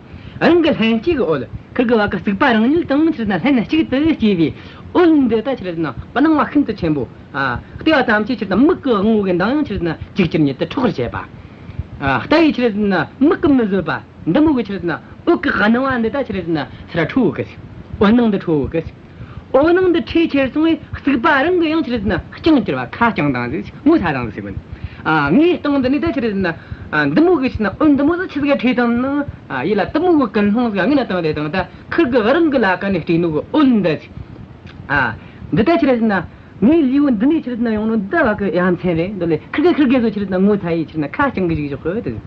རང་གི་ལྷན་སྐྱེས་གི་འོད། ཁིར་གི་བ་གི་རྩིག་པ་རང་ཉིད་དང་ཆི་རེད་ཟེར་ན་ལྷན་ཅིག་ཏུ་སྐྱེས་པའི་འོད་འདི་ད་ཆི་རེད་ཟེར་ན་སྣང་བ་ཤིན་ཏུ་ཆེན་པོ། ཨ། བལྟས་པ་ཙམ་གྱིས་ཆི་རེད་ཟེར་ན་མིག་གི་དབང་པོ་གི་མདངས་ཡང་ཆི་རེད་ཟེར་ན་ཅིག་ཅར་ཉིད་དུ་འཕྲོག་པར་བྱེད་པ། ཨ། ལྟ་བས་ཆི་རེད་ཟེར་ན་མིག་གིས་མི་བཟོད་པ། འདི་མོ་གི་ཆི་རེད་ཟེར་ན་འོད་ཀྱི་སྣང་བ་འདི་ད་ཆི་རེད་ཟེར་ན་ཚུར་འཕྲོ་གི། འོད་སྣང་འདི་འཕྲོ་གི། འོད་སྣང་འདི་འཕྲོས་ཁྱེར་སོང་བས་རྩིག་པ་རང་གི་ཡང་ཆི་རེད་ཟེར་ན་རྐྱང་གྱུར་བ། ཁ་རྐྱང་བཏང་ཟིག། ངོ་ཚ་བཏང་ཟིག་ཟེར་གོ་ནི། ཨ། ངའི་སྟེང་འདི་ནས་ད་ཆི་རེད་ཟེར་ན། ཨ། འདི་མོ་གི་ཆི་རེད་ཟེར་ན་འོད་འདི་མོ་ཟིག་ཆི་ཟིག་འཕྲོས་བཏང་ནི། ཨ། ཡིད་ལ་འདི་མོ་གི་ཀུན་སློང་ཟིག་ངོས་ན་བཏང་དེ་དང་། ད་ཁིར་གི་རང་གི་ལ་ཀ་ནས་སྤྲད་ནོ་གི་འོད་འདི་ཟིག། ཨ། འདི་ད་ཆི་རེད་ཟེར་ན། ངའི་ལུས་པོ་འདི་ནས་ཆི་རེད་ཟེར་ན་ཡོང་ནོ་འདི་བ་གི་ཡ་མཚན་རེད། འདི་ལས་ཁིར་གེ་ཁིར་གེ་ཟོ་ཆི་རེད་ཟེར་ན་ངོ་ཚ་ཡས་ཆི་རེད་ཟེར་ན་ཁ་རྐྱང་གི་བཞག་གི་ཡོད་གི།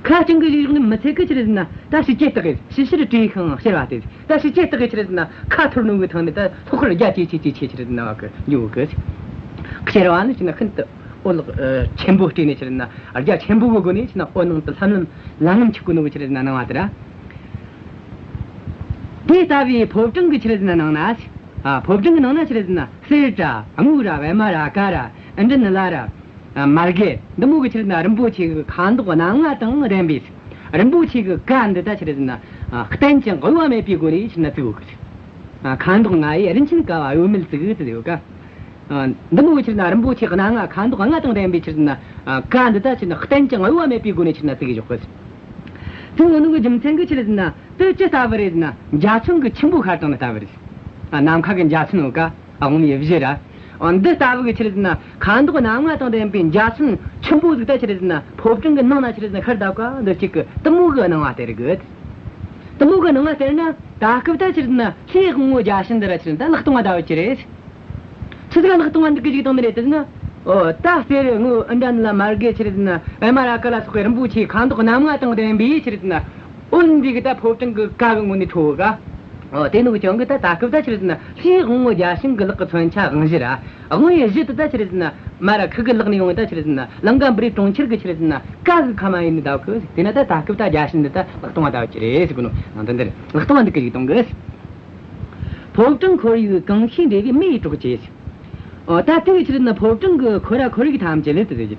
ཁ་རྐྱང་གི་བཞག་ནི་མི་ཚད་གི་ཆི་རེད་ཟེར་ན་ད་ཕྱི་རྒྱལ་བལྟས་གི། ཕྱི་ཕྱིར་བྲེས་ཤིང་གཤེར་བ་སྟེ། ད་ཕྱི་རྒྱལ་བལྟས་གི་ཆི་རེད་ཟེར་ན་ཁ་འཐོར་ནོ་གི་ཐང་ནས་ད་ལྷག་པར་རྒྱ་ཆེ་ཆེ་ཆེ་ཆེ་ཆི་རེད་ཟེར་ན་བ་གི་ཡོད་གི། གཤེར་བ་ནི་ཆི་རེད་ཟེར་ན་ཤིན་ཏུ་འོད་ཆེན་པོ་སྤྲས་ནས་ཆི་རེད་ཟེར་ན་རྒྱ་ཆེན་པོ་གི་སྒོ་ནས་ཆི་རེད་ཟེར་ན་འོད་སྣང་དེ་ལྷམ་ལྷམ་ལང་ལང་འཁྱུག་གི་ནོ་གི་ཆི་རེད་ཟེར་ན་སྣང་བ་དེ་ར། དེ་ལྟ་བུའི་ཕོ་བྲང་གི་ཆི་རེད་ཟེར་ན་ནང་ན། ཨ། ཕོ་བྲང་གི་ནང་ན་ཆི་རེད་ཟེར་ན་གསེར་ར་དངུལ་ར་པདྨ་རཱ་ག་ར་ཨིནྡྲ་ནཱི་ལ་ར། ཨ། མརྒད་འདི་མོ་གི་ཆི་རེད་ཟེར་ན་རིན་པོ་ཆེ་གི་ཁ་དོག་སྣ་ལྔ་དང་ལྡན་པའི་རིན་པོ་ཆེ་གི་ཀ་འདི་ད་ཆི་རེད་ཟེར་ན། ཨ། བརྟན་ཅིང་གཡོ་བ་མེད་པའི་སྒོ་ནས་ཆི་རེད་ཟེར་ན་བཙུགས་ཡོད་གི། ཨ། ཁ་དོག་ལྔ་ཡི་རིན་ཆེན་ཀ་བ་གཡོ་མེད་བཙུགས་ཟེར་ཡོད་ག། ཨ། འདི་མོ་གི་ཆི་རེད་ཟེར་ན་རིན་པོ་ཆེ་སྣ་ལྔ། ཁ་དོག་ལྔ་དང་ལྡན་པའི་ཆི་རེད་ཟེར་ན། ཨ། ཀ་འདི་ད་ཆི་རེད་ཟེར་ན་བརྟན་ཅིང་གཡོ་བ་མེད་པའི་སྒོ་ནས་ཆི་རེད་ཟེར་ན་བཙུགས་ཡོད་གི། བཙུགས་ཡོད་ནོ་གི་རྒྱུ་མཚན་གི་ཆི་རེད་ཟེར་ན། དེ་ཅི་ལྟ་བུ་རེད་ཟེར་ན། འཇའ་ཚོན་གྱི་ཆུན་པོ་ཤར་བཏང་ནི་ལྟ་བུ་རེད། ཨ། ནམ་མཁའ་གི་འཇའ་ཚོན་ཡོད་ཀ། ཨ། འོང་བའི་གཞི་ར། ཨ། འདི་ལྟ་བུ་གི་ཆི་རེད་ཟེར་ན། ཁ་དོག་སྣ་ལྔ་དང་ལྡན་པའི་འཇའ་ཚོན་ཆུན་པོ་ཟིག་ད་ཆི་རེད་ཟེར་ན་ཕོ་བྲང་གི་ནང་ན་ཆི་རེད་ཟེར་ན་ཤར་བསྡད་ཀ། འདི་གཅིག་གི་དེ་མོ་གི་སྣང་བ་སྟེར་གི། དེ་མོ་གི་སྣང་བ་སྟེར་ན་ད་སྐབས་ད་ཆི་རེད་ཟེར་ན་ལྷའི་དབང་པོ་བརྒྱ་བྱིན་འདི་ར་ཆི་རེད་ཟེར་ན་ད་ལག་སྟོང་བ་ལྟ་བུ་ཅིག་རེད། ཆི་ཟིག་ལག་སྟོང་བ་འདི་གི་ཞིག་བཏང་ནི་རེད་ཟེར་ན། ཨོ། ད་གསེར་དངུལ་ཨིནྡྲ་ནཱི་ལ་མརྒད་ཆི་རེད་ཟེར་ན་པདྨ་རཱ་ག་ལ་སོགས་པའི་རིན་པོ་ཆེ་ཁ་དོག་སྣ་ལྔ་དང་ལྡན་པའི་ཆི་རེད་ཟེར་ན་འོད་འདི་གི་ད་ཕོ་བྲང་གི་ཀ་གི་ངོས་ནས་འཕྲོ་གི། ཨོ། དེ་ནོ་གི་ཅང་གི་ད་ད་སྐབས་ད་ཆི་རེད་ཟེར་ན་ལྷའི་དབང་པོ་བརྒྱ་བྱིན་གི་ལག་གི་མཚོན་ཆ་དབང་གཞི་ར། དབང་པོའི་གཞི་དེ་ད་ཆི་རེད་ཟེར་ན་མར་ར་ཁི་གི་ལག་ནས་ཡོང་བའི་ད་ཆི་རེད་ཟེར་ན་ལང་ཀ་པུ་རིའི་གྲོང་ཁྱེར་གི་ཆི་རེད་ཟེར་ན་ཀ་གི་ཁ་མ་ཡིན་ནི་ད་གི། དེ་ན་ད་ད་སྐབས་ད་བརྒྱ་བྱིན་འདི་ད་ལག་སྟོང་བ་ལྟ་བུ་ཅིག་རེད་ཟེར་གོ་ནོ་ནང་དོན་འདི་རེད། ལག་སྟོང་བ་འདི་གི་ཞིག་གཏོང་གི། ཕོ་བྲང་ཁོར་ཡུག་གང་ཤེས་འབྲེལ་བའི་མེ་ཡི་གྲོགས་ཀྱིས། ཨོ། ད་དེ་གི་ཆི་རེད་ཟེར་ན་ཕོ་བྲང་གི་ཁོ་ར་ཁོར་ཡུག་ཐམས་ཅད་ལས་དེ་ཟེར་གི།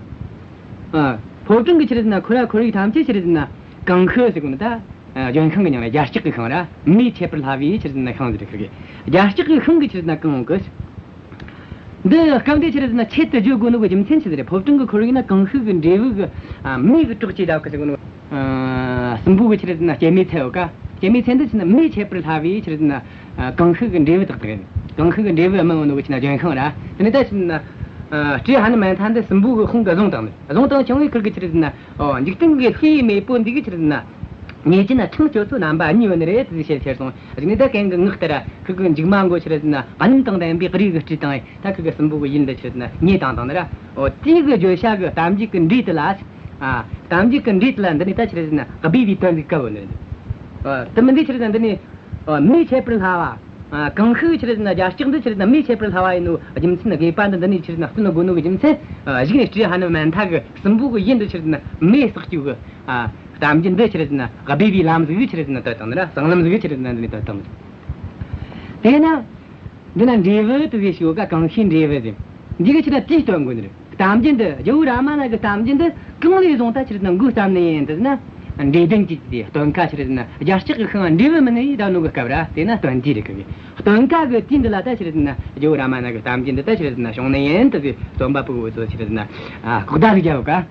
ཨ། ཕོ་བྲང་གི་ཆི་རེད་ཟེར་ན་ཁོ་ར་ཁོར་ཡུག་ཐམས་ཅད་ཆི་རེད་ཟེར་ན་གང་ཤེས་ཟེར་གོ་ནི་ད། ཨ། ལྗོན་ཤིང་གི་མྱིང་ལ་རྒྱ་སྐྱེགས་ཀྱི་ཤིང་ར། མེ་མཆེད་པར་སླ་བའི་ཆི་རེད་ཟེར་ན་ཤིང་ཟེར་གི། རྒྱ་སྐྱེགས་ཀྱི་ཤིང་གི་ཆི་རེད་ཟེར་ན་གང་ཡོང་གི། འདི་སྐབས་འདི་ཆི་རེད་ཟེར་ན་ཆེད་དུ་བརྗོད་དགོས་ནོ་གི་རྒྱུ་མཚན་ཆི་ཟིག་རེད། ཕོ་བྲང་གི་ཁོར་ཡུག་ན་གང་ཤེས་གི་འབྲས་བུ་གི། ཨ། མེ་གི་གྲོགས་ཀྱིས་ད་གི་ཟེར་གོ་ནོ། ཨ། སྲིན་པོ་གི་ཆི་རེད་ཟེར་ན་སྐྱེད་མོས་ཚལ་ཡོད་ཀ། སྐྱེད་མོས་ཚལ་འདི་ཆི་རེད་ན་མེས་མཆེད་པར་སླ་བའི་ཆི་རེད་ན། ཨ། ཀིང་ཤུ་གི་འབྲས་བུ་དག་དག་ཡིན། ཀིང་ཤུ་གི་འབྲས་བུ་སྨིན་ནོ་གི་ཆི་རེད་ན་ལྗོན་ཤིང་ར། དེ་ནས་ད་ཆི་རེད་ན། ཨ། སྤྲེའུ་ཧ་ནུ་མན་ཐ་འདི་སྲིན་པོ་གི་དཔུང་གིས་བཟུང་བཏང་ནི། བཟུང་བཏང་བྱུང་བའི་ཁུར་གི་ཆི་རེད་ན། ཨོ། འཇིག་རྟེན་གི་ལྷའི་མེས་པོ་འདི་གི་ཆི་རེད་ན། ཉེས་ཅན་ན་ཁྲིམས་གཅོད་ཚུལ་རྣམ་པ་གཉིས་ཡོད་ནི་རེད་དེ་བཤད་ཁྱེར་སོང་། གཞུག་ནས་ད་གན་གི་ངག་ལྟར་ཁུར་གི་མཇུག་མ་མགོ་ཆི་རེད་ན་གནམ་དང་ལྡན་པའི་རི་གི་སྤྲེའུ་དང་། ད་ཁུར་གི་སྲིན་པོ་གི་ཡུལ་འདི་ཆི་རེད་ན་མེ་བཏང་བཏང་ནི་ར། ཨོ། དེའི་གི་བརྗོད་བྱ་གི་གཏམ་རྒྱུད་གི་འབྲས་དེ་ལ། ཨ། གཏམ་རྒྱུད་གི་འབྲས་དེ་ལ་འདི་ནས་ད་ཆི་རེད་ན་སྦས་པའི་དོན་གི་སྐབས་ཡོད་ནི་རེད། ཨ། དེ་མིན་འདི་ཆི་རེད་ན་འདི་ནས། ཨ། མེས་མཆེད་པར་སླ་བ། ཨ། ཀིང་ཤུ་ཆི་རེད་ན་རྒྱ་སྐྱེགས་འདི་ཆི་རེད་ན་མེས་མཆེད་པར་སླ་བ་ཡིན་ནོ་རྒྱུ་མཚན་དགོས་པ་འདི་འདི་ནས་ཆི་རེད་ན་སྟོན་དགོས་ནོ་གི་རྒྱུ་མཚན། ཨ། གཞུག་ནས་སྤྲེའུ་ཧ་ནུ་མན་ཐ་གི་སྲིན་པོ་གི་ཡུལ་འདི་ཆི་རེད་ན་མེས་བསྲེག་རྒྱུ་གི། ཨ། གཏམ་རྒྱུད་འདི་ཆི་རེད་ན་སྦས་པའི་ལམ་ཟིག་གི་ཆི་རེད་ན་བཏོད་བཏང་ནི་ར། གསང་ལམ་ཟིག་གི་ཆི་རེད་ན་འདི་ནས་བཏོད་བཏང་ནི། དེས་ན། འདི་ན་འབྲས་བུ་དེ་ཟེར་ཞིག་ཡོད་ཀ། ཀིང་ཤུའི་འབྲས་བུ་ཟེར། འདི་གི་ཆི་རེད་ན་དེའི་སྟོན་དགོས་ནི་རེད། གཏམ་རྒྱུད་འདི་རྒྱལ་བོ་རཱ་མ་ན་གི་གཏམ་རྒྱུད་འདི་གང་ལས་བཟུང་ད་ཆི་རེད་ན་འགོ་བརྩམས་ནི་ཡིན་ཟེར་ན། འབྲས་ལྡན་གྱི་དེ་སྟོན་ཁ་ཆི་རེད་ན་རྒྱ་སྐྱེགས་གི་ཤིང་འབྲས་བུ་སྨིན་ནི་ཡིན་ད་ནོ་གི་སྐབས་ར། དེ་ན་སྟོན་དུས་རེད་གི། སྟོན་ཁ་གི་དུས་འདི་ལ་ད་ཆི་རེད་ན་རྒྱལ་བོ་རཱ་མ་ན་གི་གཏམ་རྒྱུད་འདི་ད་ཆི་རེད་ན་བྱུང་ནི་ཡིན་ད་ཟེར། རྩོམ་པ་པོ་གི་འུ་ཚོ་ཆི་རེད་ན། ཨ། ལྐོག་བརྡ་གི་རྒྱབ་ཀ།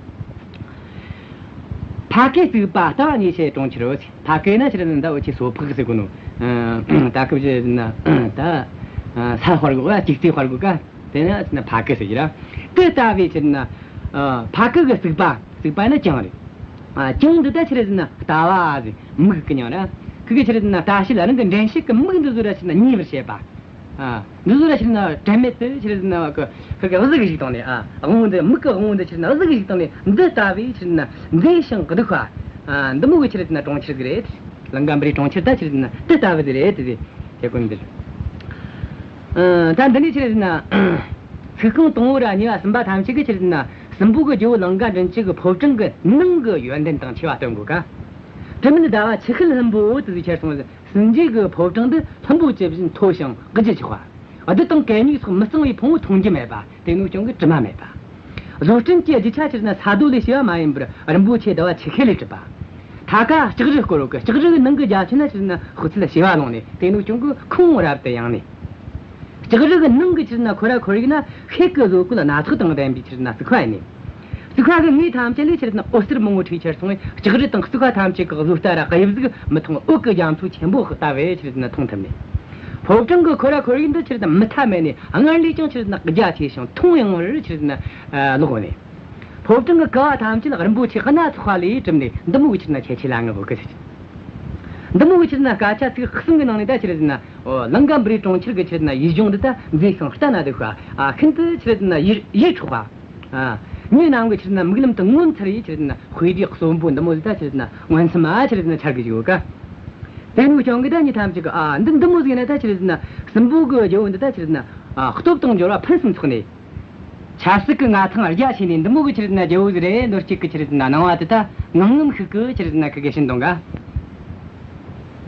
ཕ་གི་རྩིག་པ་ལྟ་བ་ཉེས་བྱས་གྲོང་ཁྱེར་རོ། ཕ་གི་ན་ཆི་རེད་ན་ད་འུ་ཆོས་སོ་ཕག་ཟེར་གོ་ནོ། ཨ། ད་སྐབས་ཆི་རེད་ན་ད། ཨ། ས་དཔར་གོ་ཀ། ལྕུག་རྩི་དཔར་གོ་ཀ། དེ་ན་ཆི་རེད་ན་ཕ་གི་ཟེར་གི་ར། དེ་ལྟ་བུའི་ཆི་རེད་ན། ཨ། ཕ་གི་གི་རྩིག་པ། རྩིག་པ་ནི་གྱང་རེད། ཨ། གྱང་འདི་ད་ཆི་རེད་ན་ལྟ་བ་ཟེར། མིག་གི་མྱིང་ར། ཁི་གི་ཆི་རེད་ན་ལྟ་བྱེད་ལ་རང་གི་འདྲེན་བྱེད་ཀྱི་མིག་འདི་ཚོ་ར་ཆི་རེད་ན་མྱོས་པར་བྱེད་པ། ཨ། འདི་ཚོ་ལ་ཆི་རེད་ན་དྲན་མེད་དུ་ཆི་རེད་ན་གི་ཁི་གི་གཟུགས་ཤིག་བཏང་ནས། ཨ། དབང་པོ་འདི་མིག་གི་དབང་པོ་འདི་ཆི་རེད་ན་གཟུགས་ཤིག་བཏང་ནས། འདི་ལྟ་བུའི་ཆི་རེད་ན་མཛེས་ཤིང་སྡུག་པ། ཨ། འདི་མོ་གི་ཆི་རེད་ན་གྲོང་ཁྱེར་ཟིག་རེད། ལང་ཀ་པུ་རིའི་གྲོང་ཁྱེར་ད་ཆི་རེད་ན་དེ་ལྟ་བུ་ཟིག་རེད་དེ་ཟེར་གོ་ནི་འདི། ཨ། ད་འདི་ནས་ཆི་རེད་ན་ཚིག་རྐང་དང་པོ་ར་གཉིས་པ་གསུམ་པ་ཐམས་ཅད་གི་ཆི་རེད་ན་སྲིན་པོ་གི་རྒྱལ་བོ་ལང་ཀ་མགྲིན་བཅུ་གི་ཕོ་བྲང་གི་ནང་གི་ཡོན་ཏན་དང་ཆེ་བ་སྟོན་གོ་ཀ། དྲི་མེད་ཟླ་བ་ཆུ་ཤེལ་ལྷུན་པོ་དེ་ཟེར་ཁྱེར་སོང་ཟེར། སྲིན་རྗེ་གི་ཕོ་བྲང་འདི་ལྷུན་པོ་ཇི་བཞིན་མཐོ་ཞིང་གི་རྒྱུ་ཆགས་པ། རྡུལ་དང་གད་སྙིགས་སོགས་མི་གཙང་བའི་ཕུང་པོ་མཐོང་རྒྱུ་མེད་པ། དེ་ནོ་རྐྱེན་གྱིས་དྲི་མ་མེད་པ། བཟོ་སྐྲུན་གྱི་རྒྱུ་ཆ་ཆི་རེད་ན་ས་རྡོ་ལས་བྱས་པ་མ་ཡིན་པར་རིན་པོ་ཆེ་ཟླ་བ་ཆུ་ཤེལ་ལས་གྲུབ་པ། མཐའ་ཀ་ལྕགས་རི་བསྐོར་རོ་གི། ལྕགས་རི་གི་ནང་གི་རྒྱ་ཁྱོན་ན་ཆི་རེད་ན་དཔག་ཚད་བྱེ་བ་ལོངས་ནས། དེ་ནོ་རྐྱེན་གྱིས་ཁོང་རབ་ཏུ་ཡངས་ནས། ལྕགས་རི་གི་ནང་གི་ཆི་རེད་ན་ཁོ་ར་ཁོར་ཡུག་ན་ཤེལ་གྱི་བཟོ་བཀོད་སྣ་ཚོགས་དང་ལྡན་པའི་ཆི་རེད་ན་རྩིག་པ་ཡིན་ནས། རྩིག་པ་གི་ངོས་ཐམས་ཅད་ལས་ཆི་རེད་ན་འོད་ཟེར་མང་པོ་འཕྲོས་ཁྱེར་སོང་བས། ལྕགས་རི་དང་རྩིག་པ་ཐམས་ཅད་ཀྱི་བཟོ་ལྟ་ར་དབྱིབས་གཟུགས་མི་མཐོང་འོད་ཀྱི་རྒྱ་མཚོ་ཆེན་པོ་ལྟ་བུ་ཆི་རེད་ན་མཐོང་ཐུབ་ནས། ཕོ་བྲང་གི་ཁོ་ར་ཁོར་ཡུག་འདི་ཆི་རེད་ན་མུ་མཐའ་མེད་ནས། སྔར་ལས་ཀྱང་ཆི་རེད་ན་རྒྱ་ཆེ་ཞིང་མཐོང་ཡངས་པར་ཆི་རེད་ན་ལོག་ནས། ཕོ་བྲང་གི་ཀ་བ་ཐམས་ཅད་རིན་པོ་ཆེ་སྣ་ཚོགས་པ་ལས་གྲུབ་ནས། འདི་མོ་གི་ཆི་རེད་ན་ཁྱད་ཆོས་ལ་ངེས་པོ་གི་ཟེར། འདི་མོ་གི་ཆི་རེད་ན་སྐད་ཆ་ཚིག་གསུམ་གི་ནང་ནས་ད་ཆི་རེད་ན། ཨོ། ལང་ཀ་པུ་རིའི་གྲོང་ཁྱེར་གི་ཆི་རེད་ན་ཡུལ་ལྗོངས་འདི་ད་མཛེས་ཤིང་ལྟ་ན་སྡུག་པ། ཨ། ཤིན་ཏུ་ཆི་རེད་ན་ཡིད་ཡིད་འཕྲོག་པ། ཨ། མྱི་རྣམས་ཀྱི་ཆི་རེད་ན་མིག་ལམ་དུ་ངོ་མཚར་བའི་ཆི་རེད་ན་དཔེ་རིས་གསོན་པོ་འདི་མོ་ཟིག་ད་ཆི་རེད་ན་མངོན་སུམ་མ་ཆི་རེད་ན་འཆར་གི་ཡོད་ཀ། དེ་ནོ་རྐྱེན་གྱིས་ད་མྱི་ཐམས་ཅད་ཀྱིས། ཨ། འདི་འདི་མོ་ཟིག་ན་ད་ཆི་རེད་ན་སྲིན་པོ་གི་རྒྱལ་བོ་འདི་ད་ཆི་རེད་ན། ཨ། སྟོབས་དང་འབྱོར་བ་ཕུན་སུམ་ཚོགས་ནས། ཆབ་སྲིད་ཀྱི་མངའ་ཐང་རྒྱ་ཆེ་ནས། འདི་མོ་གི་ཆི་རེད་ན་རྒྱལ་བོ་ཟིག་རེད་འདོད་སྐྱེ་གི་ཆི་རེད་ན་སྣང་བ་དེ་ད་ངང་ངམ་ཤུགས་ཀྱིས་ཆི་རེད་ན་ཁི་གེ་བྱིན་དང་ག།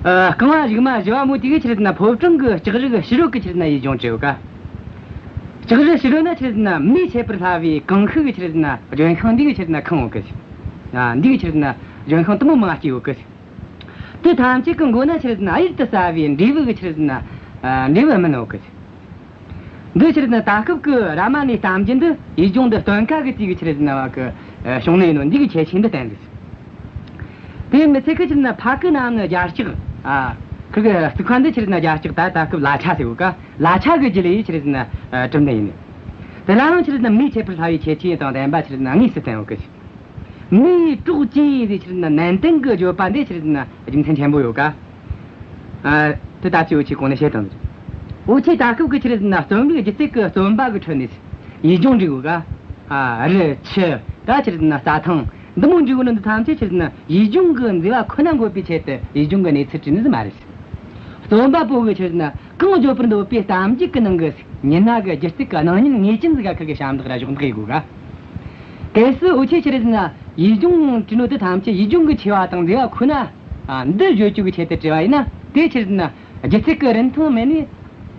ཨ། རྐང་བ་གཞུག་མ་བཞི་བ་མོ་དེ་གིས་ཆི་རེད་ན་ཕོ་བྲང་གི་ལྕགས་རི་གི་ཕྱི་རོལ་གི་ཆི་རེད་ན་ཡུལ་ལྗོངས་བྲིས་ཡོད་ཀ། ལྕགས་རི་ཕྱི་རོལ་ན་ཆི་རེད་ན་མེས་མཆེད་པར་སླ་བའི་ཀིང་ཤུ་གི་ཆི་རེད་ན་ལྗོན་ཤིང་འདི་གི་ཆི་རེད་ན་ཁེངས་ཡོད་ཀི། ཨ། འདི་གི་ཆི་རེད་ན་ལྗོན་ཤིང་དེ་མོ་མང་སྐྱེས་ཡོད་ཀི། དེ་ཐམས་ཅད་ཀྱི་མགོ་ན་ཆི་རེད་ན་གཡུར་དུ་ཟ་བའི་འབྲས་བུ་གི་ཆི་རེད་ན། ཨ། འབྲས་བུ་སྨིན་ཡོད་ཀི། འདི་ཆི་རེད་ན་ད་སྐབས་ཀྱི་རཱ་མ་ནའི་གཏམ་རྒྱུད་འདི་ཡུལ་ལྗོངས་འདི་སྟོན་ཁ་གི་དུས་ཀྱི་ཆི་རེད་ན་བ་གི། ཨ། བྱུང་ནི་ཡིན་ནོ་འདི་གི་ཁྱད་ཆོས་འདི་བསྟན་འདུག། དེ་མི་ཚད་གི་ཆི་རེད་ན་ཕ་གི་རྣམས་ནི་རྒྱ་སྐྱེགས། ཨ། ཁི་གི་རྩིག་པ་འདི་ཆི་རེད་ན་རྒྱ་སྐྱེགས། ད་ད་སྐབས་ལ་ཆ་ཟེར་གོ་ཀ། ལ་ཆ་གི་རྒྱུ་ལས་ཆི་རེད་ན། ཨ། གྲུབ་ནི་ཡིན། དེ་ལའང་ཆི་རེད་ན་མེས་མཆེད་པར་སླ་བའི་ཁྱད་ཆོས་དང་ལྡན་པ་ཆི་རེད་ན་དངོས་སུ་བསྟན་ཡོད་ཀི། མེའི་གྲོགས་ཅན་ཟེར་ཆི་རེད་ན་ནན་ཏན་གྱི་བརྗོད་པ་འདི་ཆི་རེད་ན་རྒྱུ་མཚན་ཆེན་པོ་ཡོད་ཀ། ཨ། དེ་ད་ཅི་འུ་ཆོས་གོང་ནས་བཤད་དང་། འུ་ཆོས་ད་སྐབས་ཀྱི་ཆི་རེད་ན་རྩོམ་རིག་སྒྱུ་རྩལ་གྱི་རྩོམ་པ་གི་ཁྲོད་ནས་ཡུལ་ལྗོངས་འབྲི་གོ་ཀ། ཨ། རི་ཆུ་ད་ཆི་རེད་ན་རྩྭ་ཐང་འདི་མོ་འབྲི་གོ་ནི་འདི་ཐམས་ཅད་ཆི་རེད་ན་ཡུལ་ལྗོངས་ཀྱི་མཛེས་པ་ཁོ་ན་འགོད་པའི་ཆེད་དུ་ཡུལ་ལྗོངས་ཀྱི་གནས་ཚུལ་བྲིས་ནི་ཟིག་མ་རེད། རྩོམ་པ་པོ་གི་ཆི་རེད་ན་གང་བརྗོད་པར་འདོད་པའི་གཏམ་རྒྱུད་ཀྱི་ནང་གི་མྱི་སྣ་གི་སྒྱུ་རྩལ་གྱི་སྣང་བརྙན་ངེས་ཅན་ཟིག་ག་ཁི་གི་ཞབས་འདེགས་ར་གཞོགས་འདེགས་ཡེད་དགོས་ག། གལ་སྲིད་འུ་ཆོས་ཆི་རེད་ན་ཡུལ་ལྗོངས་བྲིས་ནོ་དེ་ཐམས་ཅད་ཡུལ་ལྗོངས་ཀྱི་ཆེ་བ་དང་མཛེས་པ་ཁོ་ན། ཨ། འདི་བརྗོད་རྒྱུ་གི་ཆེད་དུ་བྲིས་པ་ཡིན་ན། དེ་ཆི་རེད་ན་སྒྱུ་རྩལ་གྱི་རིན་ཐང་མེད་ནི་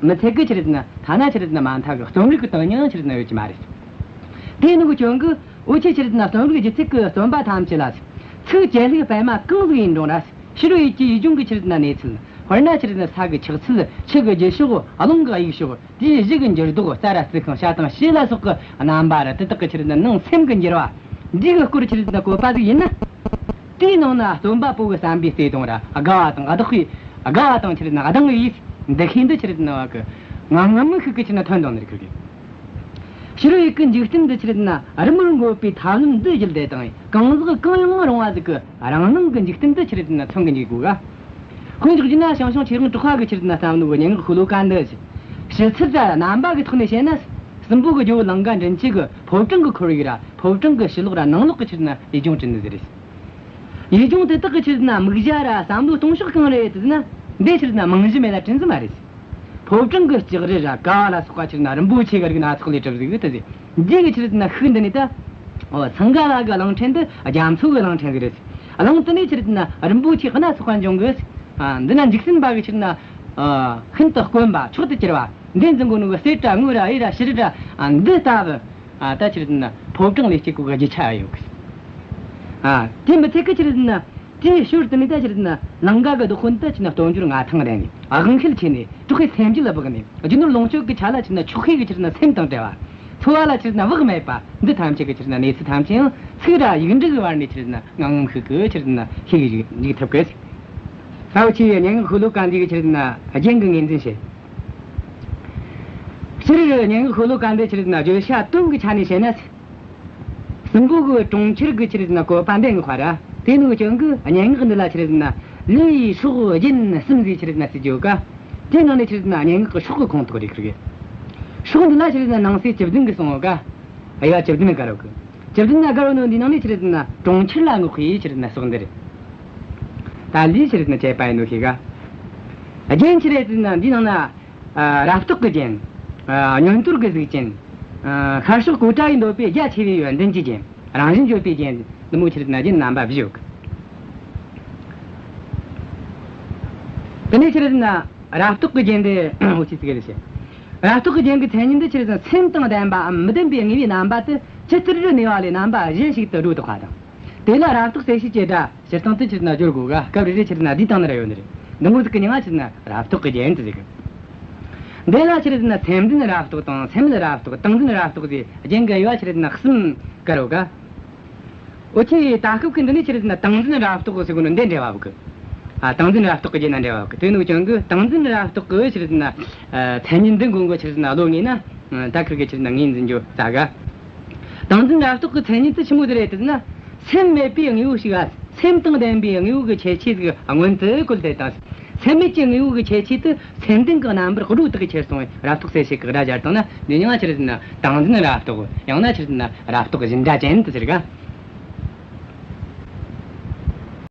མི་ཚད་གི། ཆི་རེད་ན་ཐ་ན་ཆི་རེད་ན་མ་མཐའ་གི་རྩོམ་རིག་གི་དོན་སྙིང་ཆི་རེད་ན་ཡོད་ཀྱི་མ་རེད། དེ་ནོ་གི་རྐྱེན་གིས་འུ་ཆོས་ཆི་རེད་ན་རྩོམ་རིག་སྒྱུ་རྩལ་གྱི་རྩོམ་པ་ཐམས་ཅད་ལ་ཚིག་ཇེ་ལེགས་སྤེལ་མ་གང་ཟིག་ཡིན་རུང་ར། ཕྱི་རོལ་ཡུལ་གྱི་ཡུལ་ལྗོངས་ཀྱི་ཆི་རེད་ན་གནས་ཚུལ། དཔེར་ན་ཆི་རེད་ན་ས་གི་ཆགས་ཚུལ། ཆུ་གི་རྒྱུ་ཕྱོགས། རླུང་གི་དབྱུག་ཕྱོགས། དུས་བཞི་གི་འགྱུར་ལྡོག། རྩྭ་ར་རྩི་ཤིང་། བྱ་དང་བྱིའུ་ལ་སོགས་ཀྱི་རྣམ་པ་ར། དེ་དག་གི་ཆི་རེད་ན་ནང་སེམས་ཀྱི་འགྱུར་བ་འདི་གི་སྐོར་ཆི་རེད་ན་བཀོད་པ་ཟིག་ཡིན་ན། དེའི་ནང་ན་རྩོམ་པ་པོ་གི་བསམ་པའི་བརྩེ་དུང་ར་དགའ་བ་དང་བདག་པོའི་དགའ་བ་དང་ཆི་རེད་ན་གདངས་ཡིས་འདུ་ཤེས་འདི་ཆི་རེད་ན་བ་གི་ངང་ངམ་ཤུགས་ཀྱིས་ཆི་རེད་ན་ཐོན་དང་ནི་རིག་གི། ཕྱི་རོལ་ཡུལ་གྱི་འཇིག་རྟེན་འདི་ཆི་རེད་ན་རི་མོར་འགོད་པའི་ཐབས་ལམ་འདི་བརྒྱུད་དེ་དང་གང་ཟག་གང་ཡང་རུང་བ་ཟིག་གི་རང་སྣང་གི་འཇིག་རྟེན་འདི་ཆི་རེད་ན་མཚོན་གི་འཇུག་དགོས་ག། ཁོང་ཅག་གིས་ན་ཞང་ཞུང་ཆོས་དབང་གྲགས་པ་གི་ཆི་རེད་ན་བརྩམས་ནོ་གི་སྙན་ངག་ཤོ་ལོ་ཀ་འདི་ཞིག་ཕྱི་ཚུལ་ར་རྣམ་པ་གི་ཐོག་ནས་བཤད་ན། སྲིན་པོ་གི་ཇོ་བོ་ལང་ཀ་མགྲིན་བཅུ་གི་ཕོ་བྲང་གི་ཁོར་ཡུག་ར་ཕོ་བྲང་གི་ཕྱི་ལོགས་ར་ནང་ལོགས་ཀྱི་ཆི་རེད་ན་ཡུལ་ལྗོངས་བྲིས་ནི་ཟིག་རེད། ཡུལ་ལྗོངས་དེ་དག་གི་ཆི་རེད་ན་དམིགས་བྱ་ར་བསམ་བློ་གཏོང་ཕྱོགས་གང་རེད་ཟེར་ན། འདི་ཆི་རེད་ན་རྨང་གཞི་མེད་ལ་བྲིས་ནི་མ་རེད། ཕོ་བྲང་གི་ལྕགས་རི་ར་ཀ་བ་ལ་སོགས་པ་ཆི་རེད་ན་རིན་པོ་ཆེ་གི་རིགས་སྣ་ཚོགས་ལས་གྲུབ་ཟིག་ཡོད་དེ་ཟིག། འདི་གི་ཆི་རེད་ན་ཤུགས་འདི་ནི་ད། འོ། འཚང་ཁ་བ་གི་གླིང་ཕྲན་འདི་རྒྱ་མཚོ་གི་གླིང་ཕྲན་ཟིག་རེད། གླིང་དེ་ནས་ཆི་རེད་ན་རིན་པོ་ཆེ་སྣ་ཚོགས་པ་འབྱུང་གི། ཨ། འདི་ན་འཇིག་རྟེན་པ་གི་ཆི་རེད་ན། ཨ། ཤིན་ཏུ་དཀོན་པ་མཆོག་ཏུ་གྱུར་པ་འདི་འཛིན་གོ་ནོ་གི་གསེར་ར་དངུལ་ར་གཡུ་ར་བྱུ་རུ་ར། ཨ། འདི་ལྟ་བུ། ཨ། ད་ཆི་རེད་ན་ཕོ་བྲང་ལས་སྐྱེ་གོ་གི་རྒྱུ་ཆ་ཡོད་གི། ཨ། དེ་མི་ཚད་གི་ཆི་རེད་ན། དེའི་ཞོར་དུ་ནི་ད་ཆི་རེད་ན་ལང་ཀ་གི་བདག་པོ་འདི་ད་ཆི་རེད་ན་སྟོབས་འབྱོར་མངའ་ཐང་ལྡན་ནས་དབང་ཤེད་ཆེ་ནས་དྲག་པོའི་སེམས་རྒྱུད་ལ་སྦགས་ནས་རྒྱུ་ནོར་ལོངས་སྤྱོད་ཀྱི་ཆ་ལ་ཆི་རེད་ན་ཆོག་ཤེས་ཀྱི་ཆི་རེད་ན་སེམས་དང་བྲལ་བ། འཚོ་བ་ལ་ཆི་རེད་ན་བག་མེད་པ། འདི་ཐམས་ཅད་ཀྱི་ཆི་རེད་ན་གནས་ཚུལ་ཐམས་ཅད་ཡང་ཚིག་ར་ཡིག་འབྲུ་གི་བར་ནས་ཆི་རེད་ན་ངང་ངམ་ཤུགས་ཀྱིས་ཆི་རེད་ན་ཤེས་གི་འཇུག་ཐུབ་གི། ས་བོ་ཆེ་བའི་སྙན་ངག་ཤོ་ལོ་ཀ་འདི་གི་ཆི་རེད་ན་རྒྱན་གྱི་ངོས་འཛིན་བྱེད། སྤྱིར་སྙན་ངག་ཤོ་ལོ་ཀ་འདི་ཆི་རེད་ན་བརྗོད་བྱ་དོན་གྱི་ཆ་ནས་བཤད་ན། སྲིན་པོ་གི་གྲོང་ཁྱེར་གི་ཆི་རེད་ན་བཀོད་པ་འདི་ངོ་ཧ་ར། དེ་ནོ་ཅང་གི་སྙན་ངག་འདི་ལ་ཆི་རེད་ན་ལུས་སྲོག་རྒྱན་གསུམ་ཟིག་ཆི་རེད་ན་ཟེར་རྒྱུ་ག། དེ་ནང་ནས་ཆི་རེད་ན་སྙན་ངག་གི་སྲོག་གི་ཁོངས་གཏོགས་རེད་ཁུར་གི། སྲོག་འདི་ལ་ཆི་རེད་ན་ནང་གསེས་བཅུ་བདུན་གི་སོང་བ་ག། དབྱེ་བ་བཅུ་བདུན་བགར་བ་གི། བཅུ་བདུན་ན་བགར་བ་ནོ་འདི་ནང་ནས་ཆི་རེད་ན་གྲོང་ཁྱེར་ལ་བསྔགས་པའི་ཆི་རེད་ན་སྲོག་འདི་རེད། ད་ལུས་ཆི་རེད་ན་བཅད་པ་ཡིན་ནོ་ཤེས་ག། རྒྱན་ཆི་རེད་ན་འདི་ནང་ན། ཨ། རབ་རྟོག་གི་རྒྱན། ཨ། བསྙོན་དོར་གི་གཟུགས་ཅན། ཨ། ཤར་ཕྱོགས་གཽ་ཌ་ཡི་འདོད་པའི་རྒྱ་ཆེ་བའི་ཡོན་ཏན་གྱི་རྒྱན། རང་བཞིན་བརྗོད་པའི་རྒྱན་འདི་མོ་ཆི་རེད་ན་རྒྱན་རྣམ་པ་བཞི་ཡོད་གི། དེ་ནས་ཆི་རེད་ན་རབ་རྟོག་གི་རྒྱན་འདི་འུ་ཆོས་ཚིག་གི་རེད་ཤེས། རབ་རྟོག་གི་རྒྱན་གྱི་མཚན་ཉིད་འདི་ཆི་རེད་ན་སེམས་དང་ལྡན་པའམ་མི་ལྡན་པའི་དངོས་པོའི་རྣམ་པ་དེ་ཇི་ལྟར་གནས་པ་ལས་རྣམ་པ་གཞན་ཞིག་ཏུ་སྒྲོ་བཏགས་པ་དང་། དེ་ལ་རབ་རྟོག་གསལ་བྱེད་ཀྱི་སྒྲ་སྤྱིར་བཏང་དུ་ཆི་རེད་ན་སྦྱོར་དགོས་ག། སྐབས་རེ་རེ་ཆི་རེད་ན་འདི་དང་ནི་ར་ཡོད་ནི་རེད། འདི་མོ་ཟིག་གི་མྱིང་ང་ཆི་རེད་ན་རབ་རྟོག་གི་རྒྱན་དུ་ཟེར་གི། འདི་ལ་ཆི་རེད་ན་སེམས་ལྡན་རབ་རྟོག་དང་སེམས་མེད་རབ་རྟོག་ཏིང་འཛིན་རབ་རྟོག་ཟེར་རྒྱན་གྱི་དབྱེ་བ་ཆི་རེད་ན་གསུམ་བགར་བ་ག། འུ་ཆོས་ད་སྐབས་ཀྱི་འདི་ནས་ཆི་རེད་ན་ཏིང་འཛིན་རབ་རྟོག་ཟེར་གོ་ནོ་འདི་འགྲེལ་བ་བུ་གི། ཨ། ཏིང་འཛིན་རབ་རྟོག་གི་རྒྱན་ན་འགྲེལ་བ་བུ་གི། དེ་ནོ་ཅང་གི་ཏིང་འཛིན་རབ་རྟོག་གི་ཆི་རེད་ན། ཨ། མཚན་ཉིད་འདི་མགོ་མགོ་ཆི་རེད་ན་བློ་ངེས་ན། ཨ། ད་ཁུར་གི་ཆི་རེད་ན་ངོས་འཛིན་རྒྱུ་རྩ་ག། ཏིང་འཛིན་རབ་རྟོག་གི་མཚན་ཉིད་དེ་ཆི་མོ་དེ་རེད་ཟེར་ན། སེམས་མེད་པའི་དངོས་པོ་ཞིག་ཨ། སེམས་དང་ལྡན་པའི་དངོས་པོ་གི་ཁྱད་ཆོས་ཟིག་སྔོན་དུ་བཀོད་དེ་དང་། སེམས་མེད་ཀྱི་དངོས་པོ་གི་ཁྱད་ཆོས་དེ་སེམས་ལྡན་གྱི་རྣམ་པར་སྒྲོ་བཏགས་ཁྱེར་སོང་བས་རབ་རྟོག་གསལ་བྱེད་ཀྱི་སྒྲ་སྦྱར་བཏང་ན་འདི་མྱིང་ང་ཆི་རེད་ཟེར་ན་ཏིང་འཛིན་རབ་རྟོག་ཡང་ན་ཆི་རེད་ཟེར་ན་རབ་རྟོག་བཞིན་སྒྲ་ཅན་དུ་ཟེར་ག།